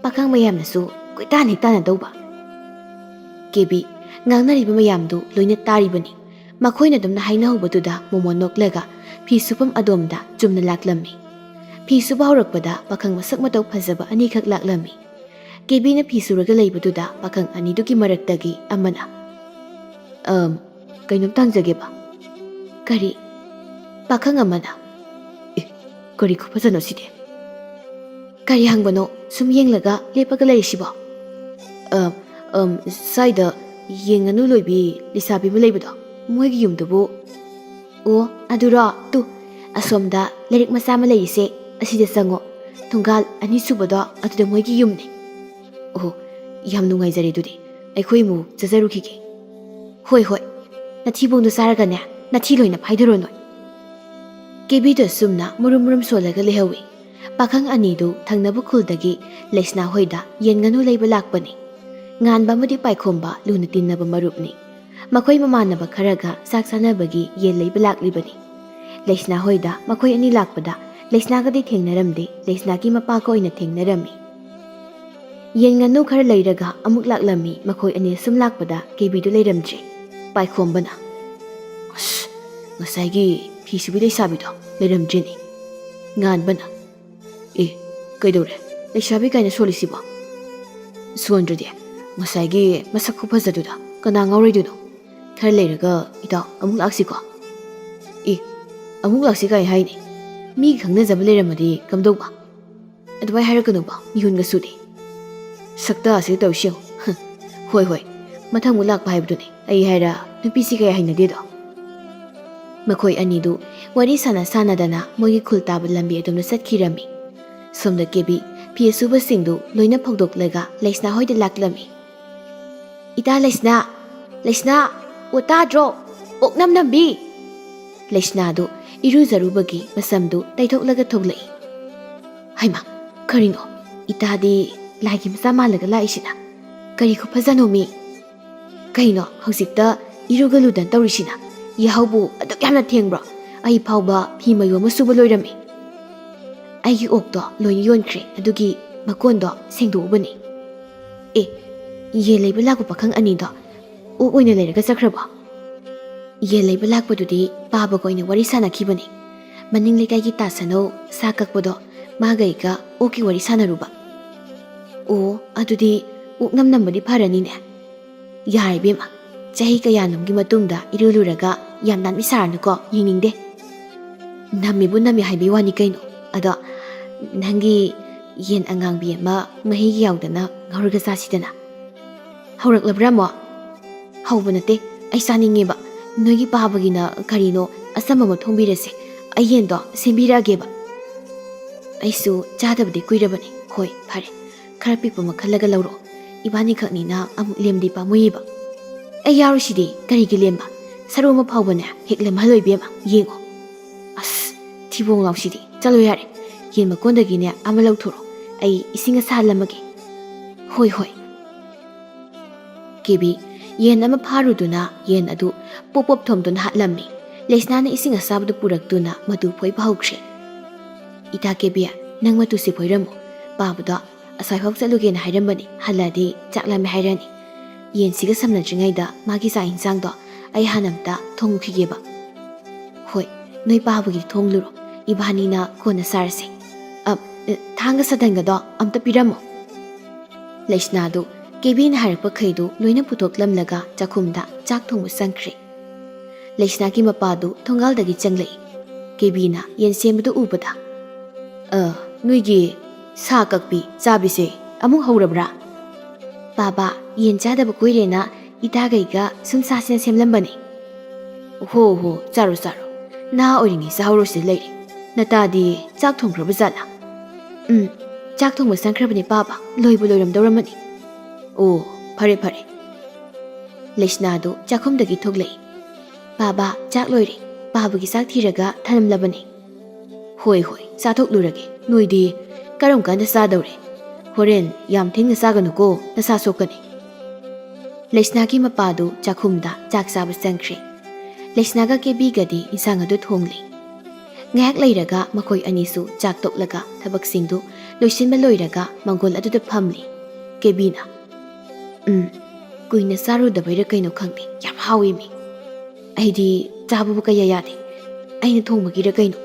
ꯄꯥꯈꯪ ꯃꯌꯥꯝꯅꯁꯨ ꯀꯣꯏꯇꯥꯟ ꯍꯦꯛ ꯇꯥꯟꯅꯗꯧꯕ꯫" ꯀꯦꯕꯤ ꯉꯥꯡꯅꯔꯤꯕ ꯃꯌꯥꯝꯗꯨ ꯂꯣꯏꯅ ꯇꯥꯔꯤꯕꯅꯤ꯫ ꯃꯈꯣꯏꯅ ꯑꯗꯨꯝꯅ ꯍꯥꯏꯅꯍꯧꯕꯗꯨꯗ ꯃꯣꯃꯣꯟ ꯅꯣꯛꯂꯒ ꯐꯤ ꯁꯨꯐꯝ ꯑꯗꯣꯝꯗ ꯆꯨꯝꯅ ꯂꯥꯛꯂꯝꯃꯤ꯫ ꯐꯤ ꯁꯨꯕ ꯍꯧꯔꯛꯄꯗ ꯄꯥꯈꯪ ꯃꯁꯛ ꯃꯇꯧ ꯐꯖꯕ ꯑꯅꯤꯈꯛ ꯂꯥꯛꯂꯝꯃꯤ꯫ ꯀꯦꯕꯤꯅ ꯐꯤ ꯁꯨꯔꯒ ꯂꯩꯕꯗꯨꯗ ꯄꯥꯈꯪ ꯑꯅꯤꯗꯨꯒꯤ ꯃꯔꯛꯇꯒꯤ ꯑꯃꯅ, "ꯑꯝ, ꯀꯩꯅꯣꯝꯇ ꯍꯪꯖꯒꯦꯕ?" "ꯀꯔꯤ?" ꯄꯥꯈꯪ ꯑꯃꯅ, "ꯑꯦ, ꯀꯔꯤ ꯈꯨꯐꯖꯅꯣ ꯁꯤꯗꯤ? ꯀꯔꯤ ꯍꯪꯕꯅꯣ ꯁꯨꯝ ꯌꯦꯡꯂꯒ ꯂꯦꯞꯄꯒ ꯂꯩꯔꯤꯁꯤꯕꯣ?" "ꯑ, ꯑꯝ, ꯁ꯭ꯋꯥꯏꯗ ꯌꯦꯟ ꯉꯥꯅꯨ ꯂꯣꯏꯕꯤ ꯂꯩꯁꯥꯕꯤ ꯑꯃ ꯂꯩꯕꯗꯣ, ꯃꯣꯏꯒꯤ ꯌꯨꯝꯗꯨꯕꯨ?" "ꯑꯣ, ꯑꯗꯨꯔꯣ? ꯇꯨ, ꯑꯁꯣꯝꯗ ꯂꯩꯔꯛ ꯃꯆꯥ ꯑꯃ ꯂꯩꯔꯤꯁꯦ, ꯑꯁꯤꯗ ꯆꯪꯉꯣ꯫ ꯊꯣꯡꯒꯥꯜ ꯑꯅꯤꯁꯨꯕꯗꯣ, ꯑꯗꯨꯗ ꯃꯣꯏꯒꯤ ꯌꯨꯝꯅꯦ꯫" "ꯑꯣ, ꯌꯥꯝ ꯅꯨꯡꯉꯥꯏꯖꯔꯦ꯫ ꯑꯗꯨꯗꯤ ꯑꯩꯈꯣꯏ ꯑꯃꯨꯛ ꯆꯠꯆꯔꯨꯈꯤꯒꯦ꯫" "ꯍꯣꯏ, ꯍꯣꯏ, ꯅꯊꯤꯕꯣꯡꯗꯣ ꯆꯥꯔꯒꯅꯦ, ꯅꯊꯤ ꯂꯣꯏꯅ ꯐꯥꯏꯗꯔꯣ ꯅꯣꯏ꯫" ꯀꯦꯕꯤꯗꯣ ꯁꯨꯝꯅ ꯃꯨꯔꯨꯝ ꯃꯨꯔꯨꯝ ꯁꯣꯜꯂꯒ ꯂꯩꯍꯧꯏ꯫ ꯄꯥꯈꯪ ꯑꯅꯤꯗꯨ ꯊꯪꯅꯕ ꯈꯨꯜꯗꯒꯤ ꯂꯩꯁꯅꯥ ꯍꯣꯏꯗ ꯌꯦꯟ ꯉꯥꯅꯨ ꯂꯩꯕ ꯂꯥꯛꯄꯅꯤ꯫ ꯉꯥꯟꯕ ꯑꯃꯗꯤ ꯄꯥꯏꯈꯣꯝꯕ ꯂꯨꯅ ꯇꯤꯟꯅꯕ ꯃꯔꯨꯞꯅꯤ꯫ ꯃꯈꯣꯏ ꯃꯃꯥꯟꯅꯕ ꯈꯔꯒ ꯆꯥꯛ ꯆꯥꯅꯕꯒꯤ ꯌꯦꯟ ꯂꯩꯕ ꯂꯥꯛꯂꯤꯕꯅꯤ꯫ ꯂꯩꯁꯅꯥ ꯍꯣꯏꯗ ꯃꯈꯣꯏ ꯑꯅꯤ ꯂꯥꯛꯄꯗ ꯂꯩꯁꯅꯥꯒꯗꯤ ꯊꯦꯡꯅꯔꯝꯗꯦ, ꯂꯩꯁꯅꯥꯒꯤ ꯃꯄꯥꯒ ꯑꯣꯏꯅ ꯊꯦꯡꯅꯔꯝꯃꯤ꯫ ꯌꯦꯟ ꯉꯥꯅꯨ ꯈꯔ ꯂꯩꯔꯒ ꯑꯃꯨꯛ ꯂꯥꯛꯂꯝꯃꯤ꯫ ꯃꯈꯣꯏ ꯑꯅꯤ ꯁꯨꯝ ꯂꯥꯛꯄꯗ ꯀꯦꯕꯤꯗꯨ ꯂꯩꯔꯝꯗ꯭ꯔꯦ꯫ ꯄꯥꯏꯈꯣꯝꯕꯅ, "ꯑꯁ, ꯉꯁꯥꯏꯒꯤ ꯐꯤ ꯁꯨꯕꯤ ꯂꯩꯁꯥꯕꯤꯗꯣ ꯂꯩꯔꯝꯗ꯭ꯔꯦꯅꯦ꯫" ꯉꯥꯟꯕꯅ, "ꯑꯦ, ꯀꯩꯗꯧꯔꯦ? ꯂꯩꯁꯥꯕꯤ ꯀꯥꯏꯅ ꯁꯣꯜꯂꯤꯁꯤꯕꯣ?" "ꯁꯣꯟꯗ꯭ꯔꯗꯤ, ꯉꯁꯥꯏꯒꯤ ꯃꯁꯛ ꯈꯨꯐꯖꯗꯨꯗ ꯀꯅꯥ ꯉꯥꯎꯔꯣꯏꯗꯣꯏꯅꯣ? ꯈꯔ ꯂꯩꯔꯒ ꯏꯇꯥꯎ ꯑꯃꯨꯛ ꯂꯥꯛꯁꯤꯀꯣ꯫" "ꯑꯦ, ꯑꯃꯨꯛ ꯂꯥꯛꯁꯤ ꯀꯥꯏ ꯍꯥꯏꯅꯤ? ꯃꯤꯒꯤ ꯈꯪꯅꯖꯕ ꯂꯩꯔꯝꯃꯗꯤ ꯀꯝꯗꯧꯕ? ꯑꯗꯨꯃꯥꯏ ꯍꯥꯏꯔꯛꯀꯅꯨꯕ, ꯃꯤꯍꯨꯟꯒ ꯁꯨꯗꯦ꯫ ꯁꯛꯇꯥꯁꯤꯒ ꯇꯧꯔꯤꯁꯤ ꯌꯦꯡꯉꯨ꯫ ꯍ, ꯍꯣꯏ, ꯍꯣꯏ, ꯃꯊꯪ ꯑꯃꯨꯛ ꯂꯥꯛꯄ ꯍꯥꯏꯕꯗꯨꯅꯤ꯫ ꯑꯩ ꯍꯥꯏꯔ ꯅꯨꯄꯤꯁꯤ ꯀꯌꯥ ꯍꯩꯅꯗꯦꯗꯣ꯫" ꯃꯈꯣꯏ ꯑꯅꯤꯗꯨ ꯋꯥꯔꯤ ꯁꯥꯟꯅ ꯁꯥꯟꯅꯗꯅ ꯃꯣꯏꯒꯤ ꯈꯨꯜ ꯇꯥꯕ ꯂꯝꯕꯤ ꯑꯗꯣꯝꯗ ꯆꯠꯈꯤꯔꯝꯃꯤ꯫ ꯁꯣꯝꯗ ꯀꯦꯕꯤ ꯐꯤ ꯑꯁꯨꯕꯁꯤꯡꯗꯨ ꯂꯣꯏꯅ ꯐꯧꯗꯣꯛꯂꯒ ꯂꯩꯁꯅꯥ ꯍꯣꯏꯗ ꯂꯥꯛꯂꯝꯃꯤ꯫ "ꯏꯇꯥ ꯂꯩꯁꯅꯥ, ꯂꯩꯁꯅꯥ, ꯑꯣ ꯇꯥꯗ꯭ꯔꯣ? ꯑꯣꯛꯅꯝ ꯅꯝꯕꯤ!" ꯂꯩꯁꯅꯥꯗꯨ ꯏꯔꯨꯖꯔꯨꯕꯒꯤ ꯃꯁꯝꯗꯨ ꯇꯩꯊꯣꯛꯂꯒ ꯊꯣꯛꯂꯛꯏ꯫ "ꯍꯩꯃꯥ, ꯀꯔꯤꯅꯣ? ꯏꯇꯥꯗꯤ ꯂꯥꯏꯒꯤ ꯃꯆꯥ ꯃꯥꯜꯂꯒ ꯂꯥꯛꯏꯁꯤꯅ? ꯀꯔꯤ ꯈꯨꯐꯖꯅꯣ ꯃꯤ? ꯀꯩꯅꯣ ꯍꯧꯖꯤꯛꯇ ꯏꯔꯨꯒ ꯂꯨꯗꯅ ꯇꯧꯔꯤꯁꯤꯅ? ꯌꯥꯍꯧꯕꯨ ꯑꯗꯨꯛ ꯌꯥꯝꯅ ꯊꯦꯡꯕ꯭ꯔꯣ? ꯑꯩ ꯐꯥꯎꯕ ꯐꯤ ꯃꯌꯣꯝ ꯑꯃ ꯁꯨꯕ ꯂꯣꯏꯔꯝꯃꯤ꯫ ꯑꯩꯒꯤ ꯑꯣꯛꯇꯣ ꯂꯣꯏꯅ ꯌꯣꯟꯈ꯭ꯔꯦ, ꯑꯗꯨꯒꯤ ꯃꯀꯣꯟꯗꯣ ꯁꯦꯡꯗꯣꯛꯎꯕꯅꯤ꯫" "ꯑꯦ, ꯌꯦꯟ ꯂꯩꯕ ꯂꯥꯛꯄ ꯄꯥꯈꯪ ꯑꯅꯤꯗꯣ ꯑꯣꯛ ꯑꯣꯏꯅ ꯂꯩꯔꯒ ꯆꯠꯈ꯭ꯔꯕꯣ?" "ꯌꯦꯟ ꯂꯩꯕ ꯂꯥꯛꯄꯗꯨꯗꯤ ꯄꯥꯕꯒ ꯑꯣꯏꯅ ꯋꯥꯔꯤ ꯁꯥꯟꯅꯈꯤꯕꯅꯤ꯫ ꯃꯅꯤꯡ ꯂꯩꯀꯥꯏꯒꯤ ꯇꯥꯁꯅꯧ ꯁꯥ ꯀꯛꯄꯗꯣ, ꯃꯥꯒ ꯑꯩꯒ ꯑꯣꯛꯀꯤ ꯋꯥꯔꯤ ꯁꯥꯟꯅꯔꯨꯕ꯫" "ꯑꯣ, ꯑꯗꯨꯗꯤ ꯑꯣꯛꯅꯝ ꯅꯝꯕꯗꯤ ꯐꯔꯅꯤꯅꯦ꯫" "ꯌꯥꯔꯦ ꯏꯕꯦꯝꯃ, ꯆꯍꯤ ꯀꯌꯥꯅꯣꯝꯒꯤ ꯃꯇꯨꯡꯗ ꯏꯔꯨ ꯂꯨꯔꯒ ꯌꯥꯝ ꯅꯥꯟꯕꯤ ꯁꯥꯔꯅꯨꯀꯣ, ꯌꯦꯡꯅꯤꯡꯗꯦ꯫ ꯅꯝꯃꯤꯕꯨ ꯅꯝꯃꯤ ꯍꯥꯏꯕꯩ ꯋꯥꯅꯤ ꯀꯩꯅꯣ꯫ ꯑꯗꯣ ꯅꯪꯒꯤ ꯌꯦꯟ ꯑꯉꯥꯡꯕꯤ ꯑꯃ ꯃꯍꯤꯒꯤ ꯌꯥꯎꯗꯅ ꯉꯧꯔꯒ ꯆꯥꯁꯤꯗꯅ꯫ ꯍꯧꯔꯛꯂꯕ꯭ꯔꯥ ꯑꯃꯨꯛ? ꯍꯧꯕ ꯅꯠꯇꯦ, ꯑꯩ ꯆꯥꯅꯤꯡꯉꯦꯕ꯫ ꯅꯣꯏꯒꯤ ꯄꯥꯕꯒꯤꯅ ꯀꯔꯤꯅꯣ ꯑꯆꯝꯕ ꯑꯃ ꯊꯣꯡꯕꯤꯔꯁꯦ, ꯑꯩ ꯌꯦꯟꯗꯣ ꯁꯦꯝꯕꯤꯔꯛꯑꯒꯦꯕ꯫ ꯑꯩꯁꯨ ꯆꯥꯗꯕꯗꯤ ꯀꯨꯏꯔꯕꯅꯤ꯫ ꯍꯣꯏ, ꯐꯔꯦ, ꯈꯔ ꯄꯤꯛꯄ ꯑꯃ ꯈꯜꯂꯒ ꯂꯧꯔꯛꯑꯣ, ꯏꯕꯥꯅꯤꯈꯛꯅꯤꯅ ꯑꯃꯨꯛ ꯂꯦꯝꯗꯤ ꯄꯥꯝꯃꯨꯏꯌꯦꯕ꯫ ꯑꯩ ꯌꯥꯎꯔꯤꯁꯤꯗꯤ ꯀꯔꯤꯒꯤ ꯂꯦꯝꯕ? ꯁꯔꯨ ꯑꯃ ꯐꯥꯎꯕꯅꯦ ꯍꯦꯛ ꯂꯦꯝꯍꯜꯂꯣꯏ ꯏꯕꯦꯝꯃ, ꯌꯦꯡꯉꯣ꯫ ꯑꯁ, ꯊꯤꯕꯣꯡ ꯂꯥꯎꯁꯤꯗꯤ꯫ ꯆꯠꯂꯣ ꯌꯥꯔꯦ, ꯌꯦꯟ ꯃꯀꯣꯟꯗꯒꯤꯅꯦ ꯑꯃ ꯂꯧꯊꯣꯔꯛꯑꯣ, ꯑꯩ ꯏꯁꯤꯡ ꯑꯁꯥꯍꯜꯂꯝꯃꯒꯦ꯫ ꯍꯣꯏ ꯍꯣꯏ꯫ ꯀꯦꯕꯤ ꯌꯦꯟ ꯑꯃ ꯐꯥꯔꯨꯗꯨꯅ ꯌꯦꯟ ꯑꯗꯨ ꯄꯣꯞ ꯄꯣꯞ ꯊꯣꯝꯗꯨꯅ ꯍꯥꯠꯂꯝꯃꯤ꯫ ꯂꯩꯁꯅꯥꯅ ꯏꯁꯤꯡ ꯑꯁꯥꯕꯗꯨ ꯄꯨꯔꯛꯇꯨꯅ ꯃꯇꯨ ꯐꯣꯏꯕ ꯍꯧꯈ꯭ꯔꯦ꯫ ꯏꯇꯥ ꯀꯦꯕꯤ, ꯅꯪ ꯃꯇꯨꯁꯤ ꯐꯣꯏꯔꯝꯃꯨ꯫ ꯄꯥꯕꯗꯣ ꯑꯁ꯭ꯋꯥꯏꯐꯥꯎ ꯆꯠꯂꯨꯒꯦꯅ ꯍꯥꯏꯔꯝꯕꯅꯤ, ꯍꯜꯂꯛꯑꯗꯤ ꯆꯥꯛ ꯂꯥꯝꯃꯦ ꯍꯥꯏꯔꯅꯤ꯫ ꯌꯦꯟꯁꯤꯒ ꯁꯝꯅꯗ꯭ꯔꯤꯉꯩꯗ ꯃꯥꯒꯤ ꯆꯥꯛ ꯏꯟꯁꯥꯡꯗꯣ ꯑꯩ ꯍꯥꯟꯅ ꯑꯝꯇ ꯊꯣꯡꯉꯨꯈꯤꯒꯦꯕ꯫ ꯍꯣꯏ, ꯅꯣꯏ ꯄꯥꯕꯒꯤ ꯊꯣꯡꯂꯨꯔꯣ, ꯏꯕꯥꯅꯤꯅ ꯀꯣꯟꯅ ꯆꯥꯔꯁꯦ꯫ ꯑ, ꯑ, ꯊꯥꯡꯒ ꯁꯗꯟꯒꯗꯣ ꯑꯝꯇ ꯄꯤꯔꯝꯃꯣ꯫ ꯂꯩꯁꯅꯥꯗꯨ ꯀꯦꯕꯤꯅ ꯍꯥꯏꯔꯛꯄꯈꯩꯗꯨ ꯂꯣꯏꯅ ꯄꯨꯊꯣꯛꯂꯝꯂꯒ ꯆꯥꯛꯈꯨꯝꯗ ꯆꯥꯛ ꯊꯣꯡꯕ ꯆꯪꯈ꯭ꯔꯦ꯫ ꯂꯩꯁꯅꯥꯒꯤ ꯃꯄꯥꯗꯨ ꯊꯣꯡꯒꯥꯜꯗꯒꯤ ꯆꯪꯂꯛꯏ꯫ ꯀꯦꯕꯤꯅ ꯌꯦꯟ ꯁꯦꯝꯕꯗꯨ ꯎꯕꯗ, "ꯑ, ꯅꯣꯏꯒꯤ ꯁꯥ ꯀꯛꯄꯤ ꯆꯥꯕꯤꯁꯦ ꯑꯃꯨꯛ ꯍꯧꯔꯕ꯭ꯔꯥ?" "ꯄꯥꯕ, ꯌꯦꯟ ꯆꯥꯗꯕ ꯀꯨꯏꯔꯦꯅ ꯏꯇꯥꯒꯩꯒ ꯁꯨꯝ ꯆꯥꯁꯦꯅ ꯁꯦꯝꯂꯝꯕꯅꯤ꯫" "ꯍꯣ ꯍꯣ, ꯆꯥꯔꯣ ꯆꯥꯔꯣ, ꯅꯍꯥ ꯑꯣꯏꯔꯤꯉꯩ ꯆꯥꯍꯧꯔꯣꯁꯤꯗ ꯂꯩꯔꯦ꯫ ꯅꯇꯥꯗꯤ ꯆꯥꯛ ꯊꯣꯡꯈ꯭ꯔꯕ ꯖꯥꯠꯂꯥ?" "ꯎꯝ, ꯆꯥꯛ ꯊꯣꯡꯕ ꯆꯪꯈ꯭ꯔꯕꯅꯤ ꯄꯥꯕ, ꯂꯣꯏꯕꯨ ꯂꯣꯏꯔꯝꯗꯧꯔꯝꯃꯅꯤ꯫" "ꯑꯣ, ꯐꯔꯦ ꯐꯔꯦ꯫" ꯂꯩꯁꯅꯥꯗꯨ ꯆꯥꯛꯈꯨꯝꯗꯒꯤ ꯊꯣꯛꯂꯛꯏ꯫ "ꯄꯥꯕ, ꯆꯥꯛ ꯂꯣꯏꯔꯦ, ꯄꯥꯕꯒꯤ ꯆꯥꯛ ꯊꯤꯔꯒ ꯊꯅꯝꯂꯕꯅꯤ꯫" "ꯍꯣꯏ ꯍꯣꯏ, ꯆꯥꯊꯣꯛꯂꯨꯔꯒꯦ, ꯅꯣꯏꯗꯤ ꯀꯔꯝ ꯀꯥꯟꯗ ꯆꯥꯗꯧꯔꯦ? ꯍꯣꯔꯦꯟ ꯌꯥꯝ ꯊꯦꯡꯅ ꯆꯥꯒꯅꯨꯀꯣ, ꯅꯁꯥ ꯁꯣꯛꯀꯅꯤ꯫" ꯂꯩꯁꯅꯥꯒꯤ ꯃꯄꯥꯗꯨ ꯆꯥꯛꯈꯨꯝꯗ ꯆꯥꯛ ꯆꯥꯕ ꯆꯪꯈ꯭ꯔꯦ꯫ ꯂꯩꯁꯅꯥꯒ ꯀꯦꯕꯤꯒꯗꯤ ꯏꯟꯁꯥꯡ ꯑꯗꯨ ꯊꯣꯡꯂꯤ꯫ ꯉꯥꯏꯍꯥꯛ ꯂꯩꯔꯒ ꯃꯈꯣꯏ ꯑꯅꯤꯁꯨ ꯆꯥꯛ ꯇꯣꯛꯂꯒ ꯊꯕꯛꯁꯤꯡꯗꯨ ꯂꯣꯏꯁꯤꯟꯕ ꯂꯣꯏꯔꯒ ꯃꯥꯡꯒꯣꯜ ꯑꯗꯨꯗ ꯐꯝꯂꯤ꯫ ꯀꯦꯕꯤꯅ, "ꯎꯝ, ꯀꯨꯏꯅ ꯆꯥꯔꯨꯗꯕꯩꯔ ꯀꯩꯅꯣ ꯈꯪꯗꯦ, ꯌꯥꯝ ꯍꯥꯎꯏ ꯃꯤ꯫ ꯑꯩꯗꯤ ꯆꯥꯕꯕꯨ ꯀꯌꯥ ꯌꯥꯗꯦ, ꯑꯩꯅ ꯊꯣꯡꯕꯒꯤꯔ ꯀꯩꯅꯣ꯫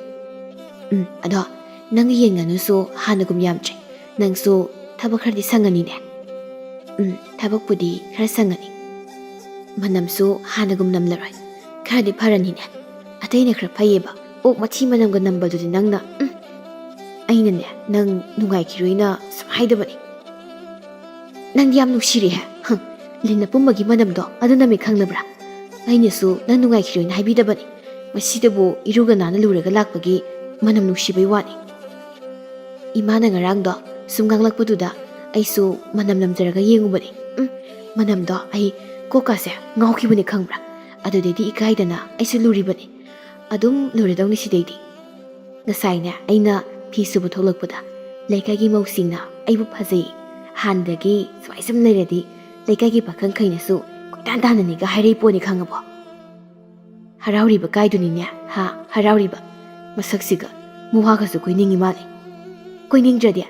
ꯎꯝ, ꯑꯗꯣ ꯅꯪꯒꯤ ꯌꯦꯟ ꯉꯥꯅꯨꯁꯨ ꯍꯥꯟꯅꯒꯨꯝ ꯌꯥꯝꯗ꯭ꯔꯦ, ꯅꯪꯁꯨ ꯊꯕꯛ ꯈꯔꯗꯤ ꯁꯪꯉꯅꯤꯅꯦ?" "ꯎꯝ, ꯊꯕꯛꯄꯨꯗꯤ ꯈꯔ ꯁꯪꯉꯅꯤ꯫" ꯃꯅꯝꯁꯨ ꯍꯥꯟꯅꯒꯨꯝ ꯅꯝꯂꯔꯣꯏ꯫ ꯈꯔꯗꯤ ꯐꯔꯅꯤꯅꯦ꯫ ꯑꯇꯩꯅ ꯈꯔ ꯐꯩꯌꯦꯕ꯫ ꯑꯣꯛ ꯃꯊꯤ ꯃꯅꯝꯒ ꯅꯝꯕꯗꯨꯗꯤ ꯅꯪꯅ, ꯎꯝ꯫ ꯑꯩꯅꯅꯦ, ꯅꯪ ꯅꯨꯡꯉꯥꯏꯈꯤꯔꯣꯏꯅ ꯁꯨꯝ ꯍꯥꯏꯗꯕꯅꯤ꯫ ꯅꯪꯗꯤ ꯌꯥꯝ ꯅꯨꯡꯁꯤꯔꯦꯍꯦ꯫ ꯍꯪ, ꯂꯤꯟ ꯑꯄꯨꯝꯕꯒꯤ ꯃꯅꯝꯗꯣ ꯑꯗꯨ ꯅꯝꯃꯦ ꯈꯪꯂꯕ꯭ꯔꯥ? ꯑꯩꯅꯁꯨ ꯅꯪ ꯅꯨꯡꯉꯥꯏꯈꯤꯔꯣꯏꯅ ꯍꯥꯏꯕꯤꯗꯕꯅꯤ꯫ ꯃꯁꯤꯗꯕꯨ ꯏꯔꯨꯒ ꯅꯥꯟꯅ ꯂꯨꯔꯒ ꯂꯥꯛꯄꯒꯤ ꯃꯅꯝ ꯅꯨꯡꯁꯤꯕꯩ ꯋꯥꯅꯤ꯫ ꯏꯃꯥꯅ ꯉꯔꯥꯡꯗꯣ ꯁꯨꯝ ꯉꯥꯡꯂꯛꯄꯗꯨꯗ ꯑꯩꯁꯨ ꯃꯅꯝ ꯅꯝꯖꯔꯒ ꯌꯦꯡꯉꯨꯕꯅꯤ꯫ ꯎꯝ, ꯃꯅꯝꯗꯣ ꯑꯩ ꯀꯣꯛꯀꯥꯁꯦ ꯉꯥꯎꯈꯤꯕꯅꯤ ꯈꯪꯕ꯭ꯔꯥ? ꯑꯗꯨꯗꯩꯗꯤ ꯏꯀꯥꯏꯗꯅ ꯑꯩꯁꯨ ꯂꯨꯔꯤꯕꯅꯤ꯫ ꯑꯗꯨꯝ ꯂꯨꯔꯗꯧꯅꯤ ꯁꯤꯗꯩꯗꯤ꯫ ꯉꯁꯥꯏꯅꯦ, ꯑꯩꯅ ꯐꯤ ꯁꯨꯕ ꯊꯣꯛꯂꯛꯄꯗ ꯂꯩꯀꯥꯏꯒꯤ ꯃꯧꯁꯤꯡꯅ ꯑꯩꯕꯨ ꯐꯖꯩ, ꯍꯥꯟꯅꯗꯒꯤ ꯁꯨꯃꯥꯏ ꯁꯨꯝ ꯂꯩꯔꯗꯤ ꯂꯩꯀꯥꯏꯒꯤ ꯄꯥꯈꯪꯈꯩꯅꯁꯨ ꯀꯣꯏꯇꯥꯟ ꯇꯥꯟꯅꯅꯤꯒ ꯍꯥꯏꯔꯛꯏ ꯄꯣꯠꯅꯤ ꯈꯪꯉꯕꯣ? ꯍꯔꯥꯎꯔꯤꯕ ꯀꯥꯏꯗꯨꯅꯤꯅꯦ, ꯍꯥ, ꯍꯔꯥꯎꯔꯤꯕ꯫ ꯃꯁꯛꯁꯤꯒ ꯃꯨꯍꯥꯒꯁꯨ ꯀꯣꯏꯅꯤꯡꯉꯤ ꯃꯥꯜꯂꯦ꯫ ꯀꯣꯏꯅꯤꯡꯗ꯭ꯔꯗꯤ?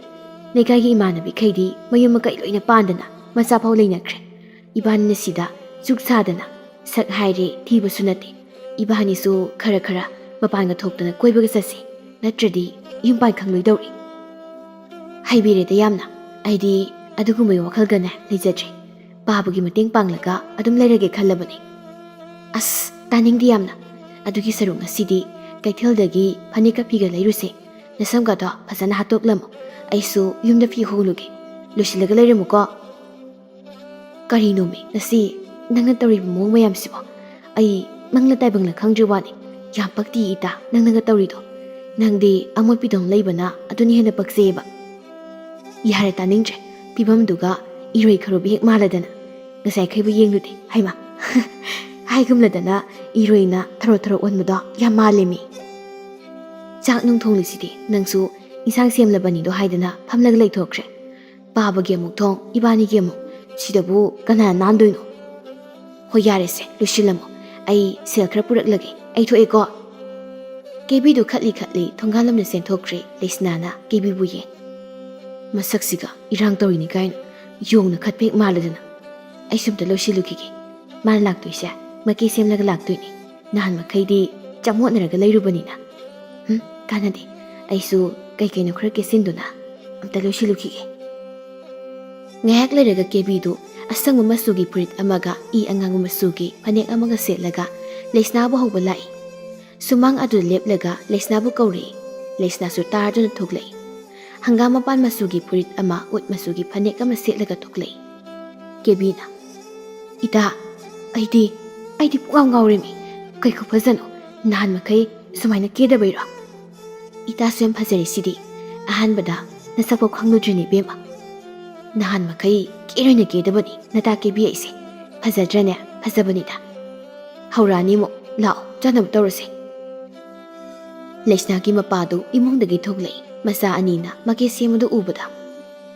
ꯂꯩꯀꯥꯏꯒꯤ ꯏꯃꯥꯟꯅꯕꯤꯈꯩꯗꯤ ꯃꯌꯨꯝ ꯃꯀꯩ ꯂꯣꯏꯅ ꯄꯥꯟꯗꯅ ꯃꯆꯥ ꯐꯥꯎ ꯂꯩꯅꯈ꯭ꯔꯦ꯫ ꯏꯕꯥꯅꯤꯅ ꯁꯤꯗ ꯆꯨꯛ ꯁꯥꯗꯅ, ꯁꯛ ꯍꯥꯏꯔꯦ ꯊꯤꯕꯁꯨ ꯅꯠꯇꯦ꯫ ꯏꯕꯥꯅꯤꯁꯨ ꯈꯔ ꯈꯔ ꯃꯄꯥꯟꯒ ꯊꯣꯛꯇꯅ ꯀꯣꯏꯕꯒ ꯆꯠꯁꯤ, ꯅꯠꯇ꯭ꯔꯗꯤ ꯌꯨꯝ ꯄꯥꯟ ꯈꯪꯂꯣꯏꯗꯧꯔꯤ꯫ ꯍꯩꯕꯤꯔꯦꯗ ꯌꯥꯝꯅ꯫ ꯑꯩꯗꯤ ꯑꯗꯨꯒꯨꯝꯕꯒꯤ ꯋꯥꯈꯜꯒꯅꯦ ꯂꯩꯖꯗ꯭ꯔꯦ꯫ ꯄꯥꯕꯒꯤ ꯃꯇꯦꯡ ꯄꯥꯡꯂꯒ ꯑꯗꯨꯝ ꯂꯩꯔꯒꯦ ꯈꯜꯂꯕꯅꯤ꯫ ꯑꯁ, ꯇꯥꯅꯤꯡꯗꯦ ꯌꯥꯝꯅ꯫ ꯑꯗꯨꯒꯤ ꯁꯔꯨꯛ ꯉꯁꯤꯗꯤ ꯀꯩꯊꯦꯜꯗꯒꯤ ꯐꯅꯦꯛꯀ ꯐꯤꯒ ꯂꯩꯔꯨꯁꯦ꯫ ꯅꯁꯝꯒꯗꯣ ꯐꯖꯅ ꯍꯥꯠꯇꯣꯛꯂꯝꯃꯨ꯫ ꯑꯩꯁꯨ ꯌꯨꯝꯗ ꯐꯤ ꯍꯣꯡꯂꯨꯒꯦ꯫ ꯂꯣꯏꯁꯤꯜꯂꯒ ꯂꯩꯔꯝꯃꯨꯀꯣ꯫ ꯀꯔꯤꯅꯣꯃꯤ ꯉꯁꯤ ꯅꯪꯅ ꯇꯧꯔꯤꯕ ꯃꯑꯣꯡ ꯃꯌꯥꯝꯁꯤꯕꯣ? ꯑꯩ ꯃꯪꯂ ꯇꯥꯏꯕꯪꯂ ꯈꯪꯗ꯭ꯔꯤ ꯋꯥꯅꯤ꯫ ꯌꯥꯝ ꯄꯛꯇꯤ ꯏꯇꯥ, ꯅꯪꯅꯒ ꯇꯧꯔꯤꯗꯣ꯫ ꯅꯪꯗꯤ ꯑꯃꯣꯠꯄꯤꯗꯧꯅ ꯂꯩꯕꯅ ꯑꯗꯨꯅ ꯍꯦꯟꯅ ꯄꯛꯆꯩꯌꯦꯕ꯫ ꯌꯥꯔꯦ, ꯇꯥꯅꯤꯡꯗ꯭ꯔꯦ꯫ ꯐꯤꯕꯝꯗꯨꯒ ꯏꯔꯣꯏ ꯈꯔꯨꯕꯤ ꯍꯦꯛ ꯃꯥꯜꯂꯗꯅ꯫ ꯉꯁꯥꯏꯈꯩꯕꯨ ꯌꯦꯡꯂꯨꯗꯦ꯫ ꯍꯩꯃꯥ! ꯍꯥꯏꯒꯨꯝꯂꯗꯅ ꯏꯔꯣꯏꯅ ꯊꯔꯣ ꯊꯔꯣ ꯑꯣꯟꯕꯗꯣ ꯌꯥꯝ ꯃꯥꯜꯂꯦꯃꯤ꯫ ꯆꯥꯛ ꯅꯨꯡ ꯊꯣꯡꯂꯤꯁꯤꯗꯤ ꯅꯪꯁꯨ ꯏꯟꯁꯥꯡ ꯁꯦꯝꯂꯕꯅꯤꯗꯣ ꯍꯥꯏꯗꯅ ꯐꯝꯂꯒ ꯂꯩꯊꯣꯛꯈ꯭ꯔꯦ꯫ ꯄꯥꯕꯒꯤ ꯑꯃꯨꯛ ꯊꯣꯡ, ꯏꯕꯥꯅꯤꯒꯤ ꯑꯃꯨꯛ꯫ ꯁꯤꯗꯕꯨ ꯀꯅꯥꯅ ꯅꯥꯟꯗꯣꯏꯅꯣ? ꯍꯣꯏ, ꯌꯥꯔꯦꯁꯦ, ꯂꯣꯏꯁꯤꯜꯂꯝꯃꯣ꯫ ꯑꯩ ꯁꯦꯜ ꯈꯔ ꯄꯨꯔꯛꯂꯒꯦ꯫ ꯑꯩ ꯊꯣꯛꯑꯦꯀꯣ꯫ ꯀꯦꯕꯤꯗꯨ ꯈꯠꯂꯤ ꯈꯠꯂꯤ ꯊꯣꯡꯒꯥꯜꯂꯣꯝꯗ ꯆꯦꯟꯊꯣꯛꯈ꯭ꯔꯦ꯫ ꯂꯩꯁꯅꯥꯅ ꯀꯦꯕꯤꯕꯨ ꯌꯦꯡ꯫ ꯃꯁꯛꯁꯤꯒ ꯏꯔꯥꯡ ꯇꯧꯔꯤꯅꯤ ꯀꯥꯏꯅ꯫ ꯌꯣꯡꯅ ꯈꯠꯄ ꯍꯦꯛ ꯃꯥꯜꯂꯗꯅ꯫ ꯑꯩꯁꯨ ꯑꯝꯇ ꯂꯣꯏꯁꯤꯜꯂꯨꯈꯤꯒꯦ꯫ ꯃꯥꯅ ꯂꯥꯛꯇꯣꯏꯁꯦ ꯃꯀꯦ ꯁꯦꯝꯂꯒ ꯂꯥꯛꯇꯣꯏꯅꯤ꯫ ꯅꯍꯥꯟ ꯃꯈꯩꯗꯤ ꯆꯃꯣꯠꯅꯔꯒ ꯂꯩꯔꯨꯕꯅꯤꯅ꯫ ꯍꯨꯝ, ꯀꯥꯟꯅꯗꯦ꯫ ꯑꯩꯁꯨ ꯀꯩ ꯀꯩꯅꯣ ꯈꯔ ꯀꯦꯁꯤꯟꯗꯨꯅ ꯑꯝꯇ ꯂꯣꯏꯁꯤꯜꯂꯨꯈꯤꯒꯦ꯫ ꯉꯥꯏꯍꯥꯛ ꯂꯩꯔꯒ ꯀꯦꯕꯤꯗꯨ ꯑꯁꯪꯕ ꯃꯆꯨꯒꯤ ꯐꯨꯔꯤꯠ ꯑꯃꯒ ꯏ ꯑꯉꯥꯡꯕ ꯃꯆꯨꯒꯤ ꯐꯅꯦꯛ ꯑꯃꯒ ꯁꯦꯠꯂꯒ ꯂꯩꯁꯅꯥꯕꯨ ꯍꯧꯕ ꯂꯥꯛꯏ꯫ ꯁꯨꯃꯥꯡ ꯑꯗꯨꯗ ꯂꯦꯞꯂꯒ ꯂꯩꯁꯅꯥꯕꯨ ꯀꯧꯔꯛꯏ꯫ ꯂꯩꯁꯅꯥꯁꯨ ꯇꯥꯔꯗꯨꯅ ꯊꯣꯛꯂꯛꯏ꯫ ꯍꯪꯒꯥꯝ ꯃꯄꯥꯟ ꯃꯆꯨꯒꯤ ꯐꯨꯔꯤꯠ ꯑꯃ, ꯎꯠ ꯃꯆꯨꯒꯤ ꯐꯅꯦꯛ ꯑꯃ ꯁꯦꯠꯂꯒ ꯊꯣꯛꯂꯛꯏ꯫ ꯀꯦꯕꯤꯅ, "ꯏꯇꯥ, ꯑꯩꯗꯤ, ꯑꯩꯗꯤ ꯄꯨꯡꯉꯥꯎ ꯉꯥꯎꯔꯦꯃꯤ꯫ ꯀꯩ ꯈꯨꯐꯖꯅꯣ? ꯅꯍꯥꯟ ꯃꯈꯩ ꯁꯨꯃꯥꯏꯅ ꯀꯦꯗꯕꯩꯔꯣ?" "ꯏꯇꯥꯁꯨ ꯌꯥꯝ ꯐꯖꯔꯤꯁꯤꯗꯤ꯫ ꯑꯍꯥꯟꯕꯗ ꯅꯁꯛꯐꯥꯎ ꯈꯪꯂꯨꯗ꯭ꯔꯤꯅꯦ ꯏꯕꯦꯝꯃ꯫ ꯅꯍꯥꯟ ꯃꯈꯩ ꯀꯦꯔꯣꯏꯅ ꯀꯦꯗꯕꯅꯤ ꯅꯇꯥ ꯀꯦꯕꯤ ꯑꯩꯁꯦ꯫ ꯐꯖꯗ꯭ꯔꯅꯦ? ꯐꯖꯕꯅꯤꯗ꯫ ꯍꯧꯔꯛꯑꯅꯤ ꯑꯃꯨꯛ꯫ ꯂꯥꯛꯑꯣ, ꯆꯥꯅꯕ ꯇꯧꯔꯁꯦ꯫" ꯂꯩꯁꯅꯥꯒꯤ ꯃꯄꯥꯗꯨ ꯏꯃꯨꯡꯗꯒꯤ ꯊꯣꯛꯂꯛꯏ꯫ ꯃꯆꯥ ꯑꯅꯤꯅ ꯃꯀꯦ ꯁꯦꯝꯕꯗꯨ ꯎꯕꯗ,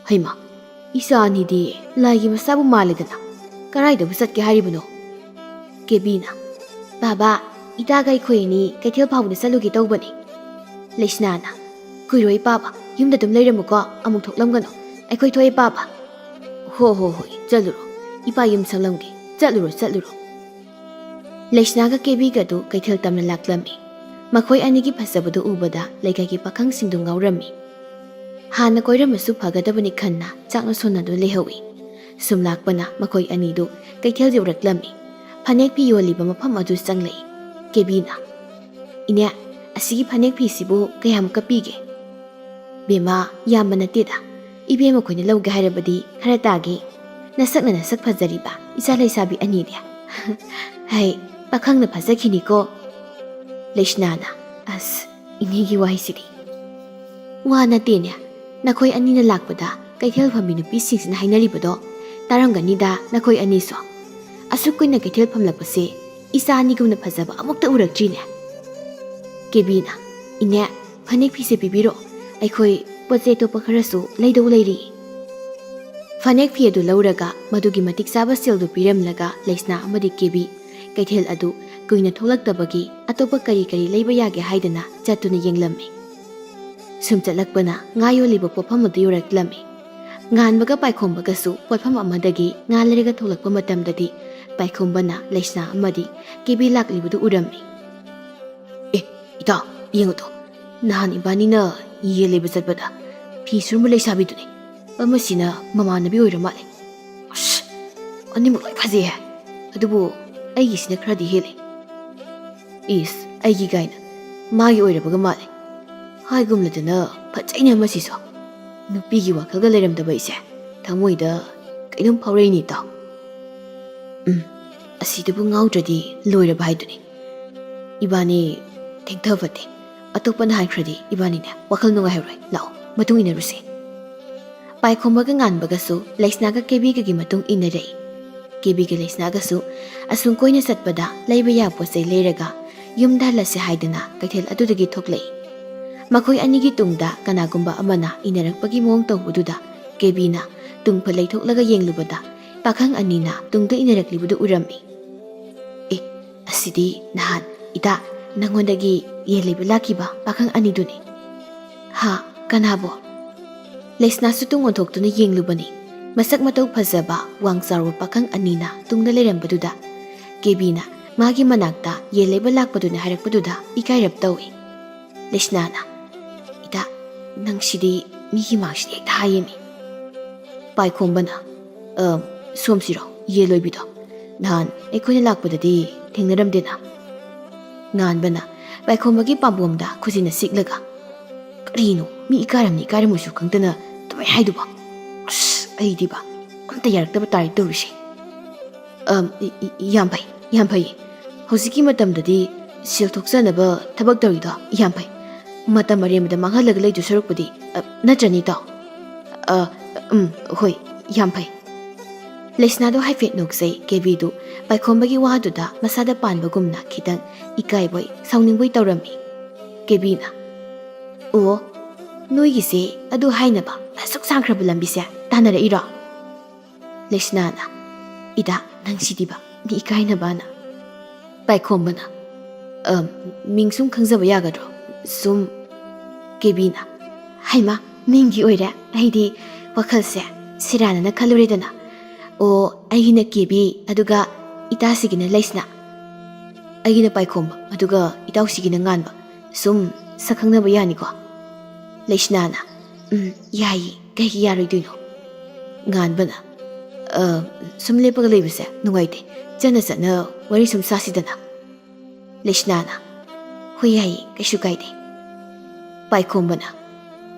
"ꯍꯩꯃꯥ, ꯏꯆꯥ ꯑꯅꯤꯗꯤ ꯂꯥꯏꯒꯤ ꯃꯆꯥꯕꯨ ꯃꯥꯜꯂꯦꯗꯅ꯫ ꯀꯔꯥꯏꯗꯕꯨ ꯆꯠꯀꯦ ꯍꯥꯏꯔꯤꯕꯅꯣ?" ꯀꯦꯕꯤꯅ, "ꯕꯥꯕꯥ, ꯏꯇꯥꯒ ꯑꯩꯈꯣꯏ ꯑꯅꯤ ꯀꯩꯊꯦꯜ ꯐꯥꯎꯕꯗ ꯆꯠꯂꯨꯒꯦ ꯇꯧꯕꯅꯤ꯫" ꯂꯩꯁꯅꯥꯅ, "ꯀꯨꯏꯔꯣꯏ ꯄꯥꯕ, ꯌꯨꯝꯗ ꯑꯗꯨꯝ ꯂꯩꯔꯝꯃꯨꯀꯣ, ꯑꯃꯨꯛ ꯊꯣꯛꯂꯝꯒꯅꯨ꯫ ꯑꯩꯈꯣꯏ ꯊꯣꯛꯑꯦ ꯄꯥꯕ꯫" "ꯍꯣ ꯍꯣ ꯍꯣꯏ, ꯆꯠꯂꯨꯔꯣ꯫ ꯏꯄꯥ ꯌꯨꯝ ꯁꯪꯂꯝꯒꯦ꯫ ꯆꯠꯂꯨꯔꯣ, ꯆꯠꯂꯨꯔꯣ꯫" ꯂꯩꯁꯅꯥꯒ ꯀꯦꯕꯤꯒꯗꯨ ꯀꯩꯊꯦꯜ ꯇꯝꯅ ꯂꯥꯛꯂꯝꯃꯤ꯫ ꯃꯈꯣꯏ ꯑꯅꯤꯒꯤ ꯐꯖꯕꯗꯨ ꯎꯕꯗ ꯂꯩꯀꯥꯏꯒꯤ ꯄꯥꯈꯪꯁꯤꯡꯗꯨ ꯉꯥꯎꯔꯝꯃꯤ꯫ ꯍꯥꯟꯅ ꯀꯣꯏꯔꯝꯃꯁꯨ ꯐꯒꯗꯕꯅꯤ ꯈꯟꯅ ꯆꯥꯛꯅ ꯁꯣꯟꯅꯗꯨꯅ ꯂꯩꯍꯧꯏ꯫ ꯁꯨꯝ ꯂꯥꯛꯄꯅ ꯃꯈꯣꯏ ꯑꯅꯤꯗꯨ ꯀꯩꯊꯦꯜ ꯌꯧꯔꯛꯂꯝꯃꯤ꯫ ꯐꯅꯦꯛ ꯐꯤ ꯌꯣꯜꯂꯤꯕ ꯃꯐꯝ ꯑꯗꯨ ꯆꯪꯂꯛꯏ꯫ ꯀꯦꯕꯤꯅ, "ꯏꯅꯦ, ꯑꯁꯤꯒꯤ ꯐꯅꯦꯛ ꯐꯤꯁꯤꯕꯨ ꯀꯌꯥꯃꯨꯛꯀ ꯄꯤꯒꯦ?" "ꯕꯦꯝꯃ, ꯌꯥꯝꯕ ꯅꯠꯇꯦꯗ꯫ ꯏꯕꯦꯝꯃ ꯈꯣꯏꯅ ꯂꯧꯒꯦ ꯍꯥꯏꯔꯕꯗꯤ ꯈꯔ ꯇꯥꯒꯦ꯫ ꯅꯁꯛꯅ ꯅꯁꯛ ꯐꯖꯔꯤꯕ ꯏꯆꯥ ꯂꯩꯁꯥꯕꯤ ꯑꯅꯤꯗꯤ꯫" "ꯍꯩ, ꯄꯥꯈꯪꯅ ꯐꯖꯈꯤꯅꯤꯀꯣ꯫" ꯂꯩꯁꯅꯥꯅ, "ꯑꯁ, ꯏꯅꯦꯒꯤ ꯋꯥꯍꯩꯁꯤꯗꯤ꯫" "ꯋꯥ ꯅꯠꯇꯦꯅꯦ, ꯅꯈꯣꯏ ꯑꯅꯤꯅ ꯂꯥꯛꯄꯗ ꯀꯩꯊꯦꯜ ꯐꯝꯕꯤ ꯅꯨꯄꯤꯁꯤꯡꯁꯤꯅ ꯍꯥꯏꯅꯔꯤꯕꯗꯣ ꯇꯥꯔꯝꯒꯅꯤꯗ ꯅꯈꯣꯏ ꯑꯅꯤꯁꯨ꯫ ꯑꯁꯨꯛ ꯀꯨꯏꯅ ꯀꯩꯊꯦꯜ ꯐꯝꯂꯛꯄꯁꯦ ꯏꯆꯥ ꯑꯅꯤꯒꯨꯝꯅ ꯐꯖꯕ ꯑꯃꯨꯛꯇ ꯎꯔꯛꯇ꯭ꯔꯤꯅꯦ꯫" ꯀꯦꯕꯤꯅ, "ꯏꯅꯦ, ꯐꯅꯦꯛ ꯐꯤꯁꯦ ꯄꯤꯕꯤꯔꯣ꯫ ꯑꯩꯈꯣꯏ ꯄꯣꯠ ꯆꯩ ꯑꯇꯣꯞꯄ ꯈꯔꯁꯨ ꯂꯩꯗꯧ ꯂꯩꯔꯤ꯫" ꯐꯅꯦꯛ ꯐꯤ ꯑꯗꯨ ꯂꯧꯔꯒ ꯃꯗꯨꯒꯤ ꯃꯇꯤꯛ ꯆꯥꯕ ꯁꯦꯜꯗꯨ ꯄꯤꯔꯝꯂꯒ ꯂꯩꯁꯅꯥ ꯑꯃꯗꯤ ꯀꯦꯕꯤ ꯀꯩꯊꯦꯜ ꯑꯗꯨ ꯀꯨꯏꯅ ꯊꯣꯛꯂꯛꯇꯕꯒꯤ ꯑꯇꯣꯞꯄ ꯀꯔꯤ ꯀꯔꯤ ꯂꯩꯕ ꯌꯥꯒꯦ ꯍꯥꯏꯗꯅ ꯆꯠꯇꯨꯅ ꯌꯦꯡꯂꯝꯃꯤ꯫ ꯁꯨꯝ ꯆꯠꯂꯛꯄꯅ ꯉꯥ ꯌꯣꯜꯂꯤꯕ ꯄꯣꯠꯐꯝ ꯑꯗꯨ ꯌꯧꯔꯛꯂꯝꯃꯤ꯫ ꯉꯥꯟꯕꯒ ꯄꯥꯏꯈꯣꯝꯕꯒꯁꯨ ꯄꯣꯠꯐꯝ ꯑꯃꯗꯒꯤ ꯉꯥ ꯂꯩꯔꯒ ꯊꯣꯛꯂꯛꯄ ꯃꯇꯝꯗꯗꯤ ꯄꯥꯏꯈꯣꯝꯕꯅ ꯂꯩꯁꯅꯥ ꯑꯃꯗꯤ ꯀꯦꯕꯤ ꯂꯥꯛꯂꯤꯕꯗꯨ ꯎꯔꯝꯃꯤ꯫ "ꯑꯦ, ꯏꯇꯥꯎ, ꯌꯦꯡꯉꯨ ꯇꯣ, ꯅꯍꯥꯟ ꯏꯕꯥꯅꯤꯅ ꯌꯦꯟ ꯂꯩꯕ ꯆꯠꯄꯗ ꯐꯤ ꯁꯨꯔꯝꯕ ꯂꯩꯁꯥꯕꯤꯗꯨꯅꯤ꯫ ꯃꯃꯁꯤꯅ ꯃꯃꯥꯟꯅꯕꯤ ꯑꯣꯏꯔ ꯃꯥꯜꯂꯦ꯫" "ꯑꯁ, ꯑꯅꯤꯃꯛ ꯂꯣꯏ ꯐꯖꯩ ꯍꯥꯏ꯫ ꯑꯗꯨꯕꯨ ꯑꯩꯒꯤꯁꯤꯅ ꯈꯔꯗꯤ ꯍꯦꯜꯂꯤ꯫ ꯏꯁ, ꯑꯩꯒꯤ ꯀꯥꯏꯅ꯫ ꯃꯥꯒꯤ ꯑꯣꯏꯔꯕꯒ ꯃꯥꯜꯂꯦ꯫ ꯍꯥꯏꯒꯨꯝꯂꯗꯅ ꯐꯖꯩꯅꯦ ꯃꯁꯤꯁꯨ꯫ ꯅꯨꯄꯤꯒꯤ ꯋꯥꯈꯜꯒ ꯂꯩꯔꯝꯗꯕ ꯑꯩꯁꯦ ꯊꯃꯣꯏꯗ ꯀꯩꯅꯣꯝ ꯐꯥꯎꯔꯛꯏꯅꯦ, ꯏꯇꯥꯎ꯫ ꯎꯝ, ꯑꯁꯤꯗꯕꯨ ꯉꯥꯎꯗ꯭ꯔꯗꯤ ꯂꯣꯏꯔꯕ ꯍꯥꯏꯗꯨꯅꯤ꯫ ꯏꯕꯥꯅꯤ ꯊꯦꯡꯊꯕꯗꯤ꯫ ꯑꯇꯣꯞꯄꯅ ꯍꯥꯏꯈ꯭ꯔꯗꯤ ꯏꯕꯥꯅꯤꯅꯦ ꯋꯥꯈꯜ ꯅꯨꯡꯉꯥꯏꯍꯧꯔꯣꯏ꯫ ꯂꯥꯛꯑꯣ, ꯃꯇꯨꯡ ꯏꯟꯅꯔꯨꯁꯦ꯫ ꯄꯥꯏꯈꯣꯝꯕꯒ ꯉꯥꯟꯕꯒꯁꯨ ꯂꯩꯁꯅꯥꯒ ꯀꯦꯕꯤꯒꯒꯤ ꯃꯇꯨꯡ ꯏꯟꯅꯔꯛꯏ꯫ ꯀꯦꯕꯤꯒ ꯂꯩꯁꯅꯥꯒꯁꯨ ꯑꯁꯨꯝ ꯀꯣꯏꯅ ꯆꯠꯄꯗ ꯂꯩꯕ ꯌꯥꯕ ꯄꯣꯠ ꯆꯩ ꯂꯩꯔꯒ ꯌꯨꯝꯗ ꯍꯜꯂꯁꯦ ꯍꯥꯏꯗꯨꯅ ꯀꯩꯊꯦꯜ ꯑꯗꯨꯗꯒꯤ ꯊꯣꯛꯂꯛꯏ꯫ ꯃꯈꯣꯏ ꯑꯅꯤꯒꯤ ꯇꯨꯡꯗ ꯀꯅꯥꯒꯨꯝꯕ ꯑꯃꯅ ꯏꯟꯅꯔꯛꯄꯒꯤ ꯃꯑꯣꯡ ꯇꯧꯕꯗꯨꯗ ꯀꯦꯕꯤꯅ ꯇꯨꯡꯐ ꯂꯩꯊꯣꯛꯂꯒ ꯌꯦꯡꯂꯨꯕꯗ ꯄꯥꯈꯪ ꯑꯅꯤꯅ ꯇꯨꯡꯗ ꯏꯟꯅꯔꯛꯂꯤꯕꯗꯨ ꯎꯔꯝꯃꯤ꯫ ꯑꯦ, ꯑꯁꯤꯗꯤ ꯅꯍꯥꯟ ꯏꯇꯥ ꯅꯪꯉꯣꯟꯗꯒꯤ ꯌꯦꯟ ꯂꯩꯕ ꯂꯥꯛꯈꯤꯕ ꯄꯥꯈꯪ ꯑꯅꯤꯗꯨꯅꯤ꯫ ꯍꯥ? ꯀꯅꯥꯕꯣ? ꯂꯩꯁꯅꯥꯁꯨ ꯇꯨꯡ ꯑꯣꯟꯊꯣꯛꯇꯨꯅ ꯌꯦꯡꯂꯨꯕꯅꯤ꯫ ꯃꯁꯛ ꯃꯇꯧ ꯐꯖꯕ, ꯋꯥꯡ ꯆꯥꯎꯔꯕ ꯄꯥꯈꯪ ꯑꯅꯤꯅ ꯇꯨꯡꯗ ꯂꯩꯔꯝꯕꯗꯨꯗ ꯀꯦꯕꯤꯅ ꯃꯥꯒꯤ ꯃꯅꯥꯛꯇ ꯌꯦꯟ ꯂꯩꯕ ꯂꯥꯛꯄꯗꯨꯅꯤ ꯍꯥꯏꯔꯛꯄꯗꯨꯗ ꯏꯀꯥꯏꯔꯞ ꯇꯧꯏ꯫ ꯂꯩꯁꯅꯥꯅ, "ꯏꯇꯥ, ꯅꯪꯁꯤꯗꯤ ꯃꯤꯒꯤ ꯃꯥꯡꯁꯤꯗ ꯍꯦꯛꯇ ꯍꯥꯏꯌꯦꯃꯤ꯫" ꯄꯥꯏꯈꯣꯝꯕꯅ, "ꯑ, ꯁꯣꯝꯁꯤꯔꯣ, ꯌꯦꯟ ꯂꯣꯏꯕꯤꯗꯣ? ꯅꯍꯥꯟ ꯑꯩꯈꯣꯏꯅ ꯂꯥꯛꯄꯗꯗꯤ ꯊꯦꯡꯅꯔꯝꯗꯦꯅ?" ꯉꯥꯟꯕꯅ ꯄꯥꯏꯈꯣꯝꯕꯒꯤ ꯄꯥꯝꯕꯣꯝꯗ ꯈꯨꯖꯤꯟꯅ ꯁꯤꯛꯂꯒ, "ꯀꯔꯤꯅꯣ, ꯃꯤ ꯏꯀꯥꯏꯔꯝꯅꯤ ꯏꯀꯥꯏꯔꯝꯃꯣꯏꯁꯨ ꯈꯪꯗꯅ ꯑꯗꯨꯃꯥꯏꯅ ꯍꯥꯏꯗꯨꯕꯣ? ꯑꯁ, ꯑꯩꯗꯤꯕ ꯑꯝꯇ ꯌꯥꯔꯛꯇꯕ ꯇꯥꯔꯦ ꯇꯧꯔꯤꯁꯦ꯫" "ꯑꯝ, ꯏ-, ꯏ-, ꯌꯥꯝ ꯐꯩ, ꯌꯥꯝ ꯐꯩ꯫ ꯍꯧꯖꯤꯛꯀꯤ ꯃꯇꯝꯗꯗꯤ ꯁꯦꯜ ꯊꯣꯛꯆꯅꯕ ꯊꯕꯛ ꯇꯧꯔꯤꯗꯣ ꯌꯥꯝ ꯐꯩ꯫ ꯃꯇꯝ ꯑꯔꯦꯝꯕꯗ ꯃꯥꯡꯍꯜꯂꯒ ꯂꯩꯗꯨ ꯁꯔꯨꯛꯄꯨꯗꯤ, ꯑ, ꯅꯠꯇ꯭ꯔꯅꯦ, ꯏꯇꯥꯎ?" "ꯑ, ꯎꯝ, ꯍꯣꯏ, ꯌꯥꯝ ꯐꯩ꯫" ꯂꯩꯁꯅꯥꯗꯣ ꯍꯥꯏꯐꯦꯠ ꯅꯣꯛꯆꯩ꯫ ꯀꯦꯕꯤꯗꯨ ꯄꯥꯏꯈꯣꯝꯕꯒꯤ ꯋꯥꯗꯨꯗ ꯃꯁꯥꯗ ꯄꯥꯟꯕꯒꯨꯝꯅ ꯈꯤꯇꯪ ꯏꯀꯥꯏꯕꯣꯏ ꯁꯥꯎꯅꯤꯡꯕꯣꯏ ꯇꯧꯔꯝꯃꯤ꯫ ꯀꯦꯕꯤꯅ, "ꯑꯣ, ꯅꯣꯏꯒꯤꯁꯦ ꯑꯗꯨ ꯍꯥꯏꯅꯕ ꯑꯁꯨꯛ ꯁꯥꯡꯈ꯭ꯔꯕ ꯂꯝꯕꯤꯁꯦ ꯇꯥꯟꯅꯔꯛꯏꯔꯣ?" ꯂꯩꯁꯅꯥꯅ, "ꯏꯇꯥ, ꯅꯪꯁꯤꯗꯤꯕ, ꯃꯤ ꯏꯀꯥꯏꯅꯕꯅ꯫" ꯄꯥꯏꯈꯣꯝꯕꯅ, "ꯑ, ꯃꯤꯡ ꯁꯨꯝ ꯈꯪꯖꯕ ꯌꯥꯒꯗ꯭ꯔꯣ? ꯁꯨꯝ꯫" ꯀꯦꯕꯤꯅ, "ꯍꯩꯃꯥ, ꯃꯤꯡꯒꯤ ꯑꯣꯏꯔꯦ꯫ ꯑꯩꯗꯤ ꯋꯥꯈꯜꯁꯦ ꯁꯦꯔꯥꯟꯅꯅ ꯈꯜꯂꯨꯔꯦꯗꯅ꯫ ꯑꯣ, ꯑꯩꯒꯤꯅ ꯀꯦꯕꯤ, ꯑꯗꯨꯒ ꯏꯇꯥꯁꯤꯒꯤꯅ ꯂꯩꯁꯅꯥ꯫ ꯑꯩꯒꯤꯅ ꯄꯥꯏꯈꯣꯝꯕ, ꯑꯗꯨꯒ ꯏꯇꯥꯎꯁꯤꯒꯤꯅ ꯉꯥꯟꯕ꯫ ꯁꯨꯝ ꯁꯛ ꯈꯪꯅꯕ ꯌꯥꯅꯤꯀꯣ?" ꯂꯩꯁꯅꯥꯅ, "ꯎꯝ, ꯌꯥꯏꯌꯦ, ꯀꯩꯒꯤ ꯌꯥꯔꯣꯏꯗꯣꯏꯅꯣ?" ꯉꯥꯟꯕꯅ, "ꯑ, ꯁꯨꯝ ꯂꯦꯞꯄꯒ ꯂꯩꯕꯁꯦ ꯅꯨꯡꯉꯥꯏꯇꯦ꯫ ꯆꯠꯅ ꯆꯠꯅ ꯋꯥꯔꯤ ꯁꯨꯝ ꯁꯥꯁꯤꯗꯅ?" ꯂꯩꯁꯅꯥꯅ, "ꯍꯣꯏ, ꯌꯥꯏꯌꯦ, ꯀꯩꯁꯨ ꯀꯥꯏꯗꯦ꯫" ꯄꯥꯏꯈꯣꯝꯕꯅ,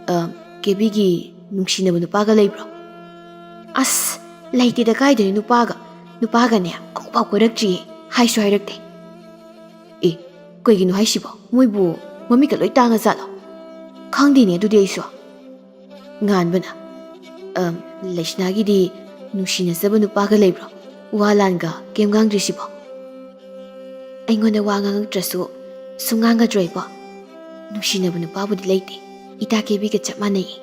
"ꯑ, ꯀꯦꯕꯤꯒꯤ ꯅꯨꯡꯁꯤꯅꯕ ꯅꯨꯄꯥꯒ ꯂꯩꯕ꯭ꯔꯣ?" "ꯑꯁ, ꯂꯩꯇꯦꯗ, ꯀꯥꯏꯗꯩꯅꯣ ꯅꯨꯄꯥꯒ? ꯅꯨꯄꯥꯒꯅꯦ ꯑꯃꯨꯛꯐꯥꯎ ꯀꯣꯏꯔꯛꯇ꯭ꯔꯤꯌꯦ, ꯍꯥꯏꯁꯨ ꯍꯥꯏꯔꯛꯇꯦ꯫" "ꯑꯦ, ꯀꯩꯒꯤꯅꯣ ꯍꯥꯏꯁꯤꯕꯣ? ꯃꯣꯏꯕꯨ ꯃꯃꯤꯠꯀ ꯂꯣꯏ ꯇꯥꯡꯉ ꯖꯥꯠꯂꯣ? ꯈꯪꯗꯦꯅꯦ ꯑꯗꯨꯗꯤ ꯑꯩꯁꯨ꯫" ꯉꯥꯟꯕꯅ, "ꯑꯝ, ꯂꯩꯁꯅꯥꯒꯤꯗꯤ ꯅꯨꯡꯁꯤꯅꯖꯕ ꯅꯨꯄꯥꯒ ꯂꯩꯕ꯭ꯔꯣ? ꯋꯥ ꯂꯥꯟꯒ ꯀꯩꯝ ꯉꯥꯡꯗ꯭ꯔꯤꯁꯤꯕꯣ?" "ꯑꯩꯉꯣꯟꯗ ꯋꯥ ꯉꯥꯡꯉꯛꯇ꯭ꯔꯁꯨ ꯁꯨꯝ ꯉꯥꯡꯒꯗ꯭ꯔꯣ ꯑꯩꯕꯣ? ꯅꯨꯡꯁꯤꯅꯕ ꯅꯨꯄꯥꯕꯨꯗꯤ ꯂꯩꯇꯦ꯫ ꯏꯇꯥ ꯀꯦꯕꯤꯒ ꯆꯞ ꯃꯥꯟꯅꯩꯌꯦ꯫"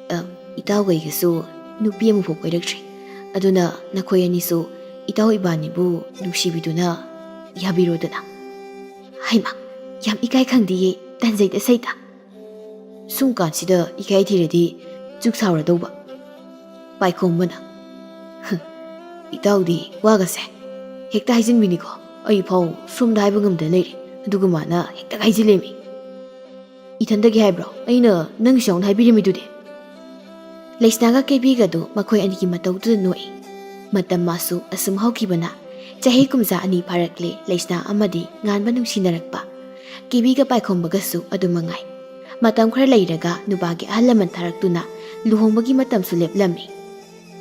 "ꯑꯝ, ꯏꯇꯥꯎꯒ ꯑꯩꯒꯁꯨ ꯅꯨꯄꯤ ꯑꯃꯐꯥꯎ ꯀꯣꯏꯔꯛꯇ꯭ꯔꯤ꯫ ꯑꯗꯨꯅ ꯅꯈꯣꯏ ꯑꯅꯤꯁꯨ ꯏꯇꯥꯎ ꯏꯕꯥꯅꯤꯕꯨ ꯅꯨꯡꯁꯤꯕꯤꯗꯨꯅ ꯌꯥꯕꯤꯔꯣꯗꯅ꯫" "ꯍꯩꯃꯥ, ꯌꯥꯝ ꯏꯀꯥꯏ ꯈꯪꯗꯤꯌꯦ, ꯇꯟꯖꯩꯗ ꯁꯩꯇ꯫ ꯁꯨꯝ ꯀꯥꯟꯁꯤꯗ ꯏꯀꯥꯏ ꯊꯤꯔꯗꯤ ꯆꯨꯛ ꯁꯥꯎꯔꯗꯧꯕ꯫" ꯄꯥꯏꯈꯣꯝꯕꯅ, "ꯍ, ꯏꯇꯥꯎꯗꯤ ꯋꯥꯒꯁꯦ ꯍꯦꯛꯇ ꯍꯥꯏꯖꯤꯟꯕꯤꯅꯤꯀꯣ꯫ ꯑꯩ ꯐꯥꯎ ꯁꯣꯝꯗ ꯍꯥꯏꯕ ꯉꯝꯗ ꯂꯩꯔꯦ, ꯑꯗꯨꯒ ꯃꯥꯅ ꯍꯦꯛꯇ ꯍꯥꯏꯖꯤꯜꯂꯦꯃꯤ꯫" "ꯏꯊꯟꯗꯒꯤ ꯍꯥꯏꯕ꯭ꯔꯣ? ꯑꯩꯅ ꯅꯪꯒꯤꯁꯨ ꯌꯥꯎꯅ ꯍꯥꯏꯕꯤꯔꯝꯃꯤꯗꯨꯗꯤ꯫" ꯂꯩꯁꯅꯥꯒ ꯀꯦꯕꯤꯒꯗꯨ ꯃꯈꯣꯏ ꯑꯅꯤꯒꯤ ꯃꯇꯧꯗꯨꯗ ꯅꯣꯛꯏ꯫ ꯃꯇꯝ ꯃꯥꯁꯨ ꯑꯁꯨꯝ ꯍꯧꯈꯤꯕꯅ ꯆꯍꯤ ꯀꯨꯝꯖꯥ ꯑꯅꯤ ꯐꯥꯔꯛꯂꯦ꯫ ꯂꯩꯁꯅꯥ ꯑꯃꯗꯤ ꯉꯥꯟꯕ ꯅꯨꯡꯁꯤꯅꯔꯛꯄ꯫ ꯀꯦꯕꯤꯒ ꯄꯥꯏꯈꯣꯝꯕꯒꯁꯨ ꯑꯗꯨ ꯃꯉꯥꯏ꯫ ꯃꯇꯝ ꯈꯔ ꯂꯩꯔꯒ ꯅꯨꯄꯥꯒꯤ ꯑꯍꯜ ꯂꯃꯟ ꯊꯥꯔꯛꯇꯨꯅ ꯂꯨꯍꯣꯡꯕꯒꯤ ꯃꯇꯝꯁꯨ ꯂꯦꯞꯂꯝꯃꯤ꯫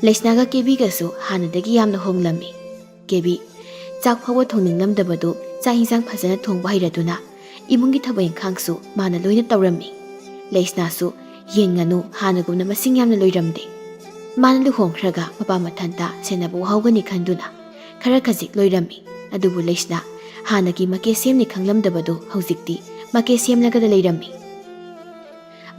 ꯂꯩꯁꯅꯥꯒ ꯀꯦꯕꯤꯒꯁꯨ ꯍꯥꯟꯅꯗꯒꯤ ꯌꯥꯝꯅ ꯍꯣꯡꯂꯝꯃꯤ꯫ ꯀꯦꯕꯤ ꯆꯥꯛ ꯐꯥꯎꯕ ꯊꯣꯡꯅꯤꯡꯂꯝꯗꯕꯗꯨ ꯆꯥꯛ ꯏꯟꯁꯥꯡ ꯐꯖꯅ ꯊꯣꯡꯕ ꯍꯩꯔꯗꯨꯅ ꯏꯃꯨꯡꯒꯤ ꯊꯕꯛ ꯏꯪꯈꯥꯡꯁꯨ ꯃꯥꯅ ꯂꯣꯏꯅ ꯇꯧꯔꯝꯃꯤ꯫ ꯂꯩꯁꯅꯥꯁꯨ ꯌꯦꯟ ꯉꯥꯅꯨ ꯍꯥꯟꯅꯒꯨꯝꯅ ꯃꯁꯤꯡ ꯌꯥꯝꯅ ꯂꯣꯏꯔꯝꯗꯦ꯫ ꯃꯥꯅ ꯂꯨꯍꯣꯡꯈ꯭ꯔꯒ ꯃꯄꯥ ꯃꯊꯟꯇ ꯁꯦꯟꯅꯕ ꯋꯥꯍꯧꯒꯅꯤ ꯈꯟꯗꯨꯅ ꯈꯔ ꯈꯖꯤꯛ ꯂꯣꯏꯔꯝꯃꯤ꯫ ꯑꯗꯨꯕꯨ ꯂꯩꯁꯅꯥ ꯍꯥꯟꯅꯒꯤ ꯃꯀꯦ ꯁꯦꯝꯅꯤ ꯈꯪꯂꯝꯗꯕꯗꯨ ꯍꯧꯖꯤꯛꯇꯤ ꯃꯀꯦ ꯁꯦꯝꯂꯒꯗ ꯂꯩꯔꯝꯃꯤ꯫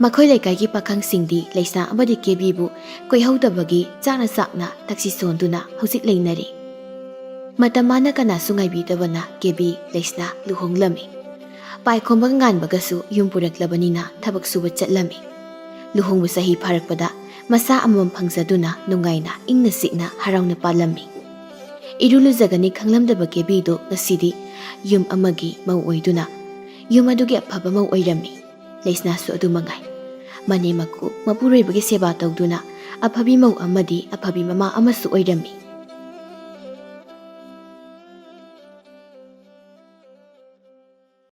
ꯃꯈꯣꯏ ꯂꯩꯀꯥꯏꯒꯤ ꯄꯥꯈꯪꯁꯤꯡꯗꯤ ꯂꯩꯁꯅꯥ ꯑꯃꯗꯤ ꯀꯦꯕꯤꯕꯨ ꯀꯣꯏꯍꯧꯗꯕꯒꯤ ꯆꯥꯛꯅ ꯆꯥꯛꯅ ꯊꯛꯁꯤ ꯁꯣꯟꯗꯨꯅ ꯍꯧꯖꯤꯛ ꯂꯩꯅꯔꯤ꯫ ꯃꯇꯝ ꯃꯥꯅ ꯀꯅꯥꯁꯨ ꯉꯥꯏꯕꯤꯗꯕꯅ ꯀꯦꯕꯤ ꯂꯩꯁꯅꯥ ꯂꯨꯍꯣꯡꯂꯝꯃꯤ꯫ ꯄꯥꯏꯈꯣꯝꯕꯒ ꯉꯥꯟꯕꯒꯁꯨ ꯌꯨꯝ ꯄꯨꯔꯛꯂꯕꯅꯤꯅ ꯊꯕꯛ ꯁꯨꯕ ꯆꯠꯂꯝꯃꯤ꯫ ꯂꯨꯍꯣꯡꯕ ꯆꯍꯤ ꯐꯥꯔꯛꯄꯗ ꯃꯆꯥ ꯑꯃꯃꯝ ꯐꯪꯖꯗꯨꯅ ꯅꯨꯡꯉꯥꯏꯅ ꯏꯪꯅ ꯆꯤꯛꯅ ꯍꯔꯥꯎꯅ ꯄꯥꯜꯂꯝꯃꯤ꯫ ꯏꯔꯨ ꯂꯨꯖꯒꯅꯤ ꯈꯪꯂꯝꯗꯕ ꯀꯦꯕꯤꯗꯨ ꯉꯁꯤꯗꯤ ꯌꯨꯝ ꯑꯃꯒꯤ ꯃꯧ ꯑꯣꯏꯗꯨꯅ ꯌꯨꯝ ꯑꯗꯨꯒꯤ ꯑꯐꯕ ꯃꯧ ꯑꯣꯏꯔꯝꯃꯤ꯫ ꯂꯩꯁꯅꯥꯁꯨ ꯑꯗꯨ ꯃꯉꯥꯏ꯫ ꯃꯅꯦꯝ ꯃꯀꯨ ꯃꯄꯨꯔꯣꯏꯕꯒꯤ ꯁꯦꯕꯥ ꯇꯧꯗꯨꯅ ꯑꯐꯕꯤ ꯃꯧ ꯑꯃꯗꯤ ꯑꯐꯕꯤ ꯃꯃꯥ ꯑꯃꯁꯨ ꯑꯣꯏꯔꯝꯃꯤ꯫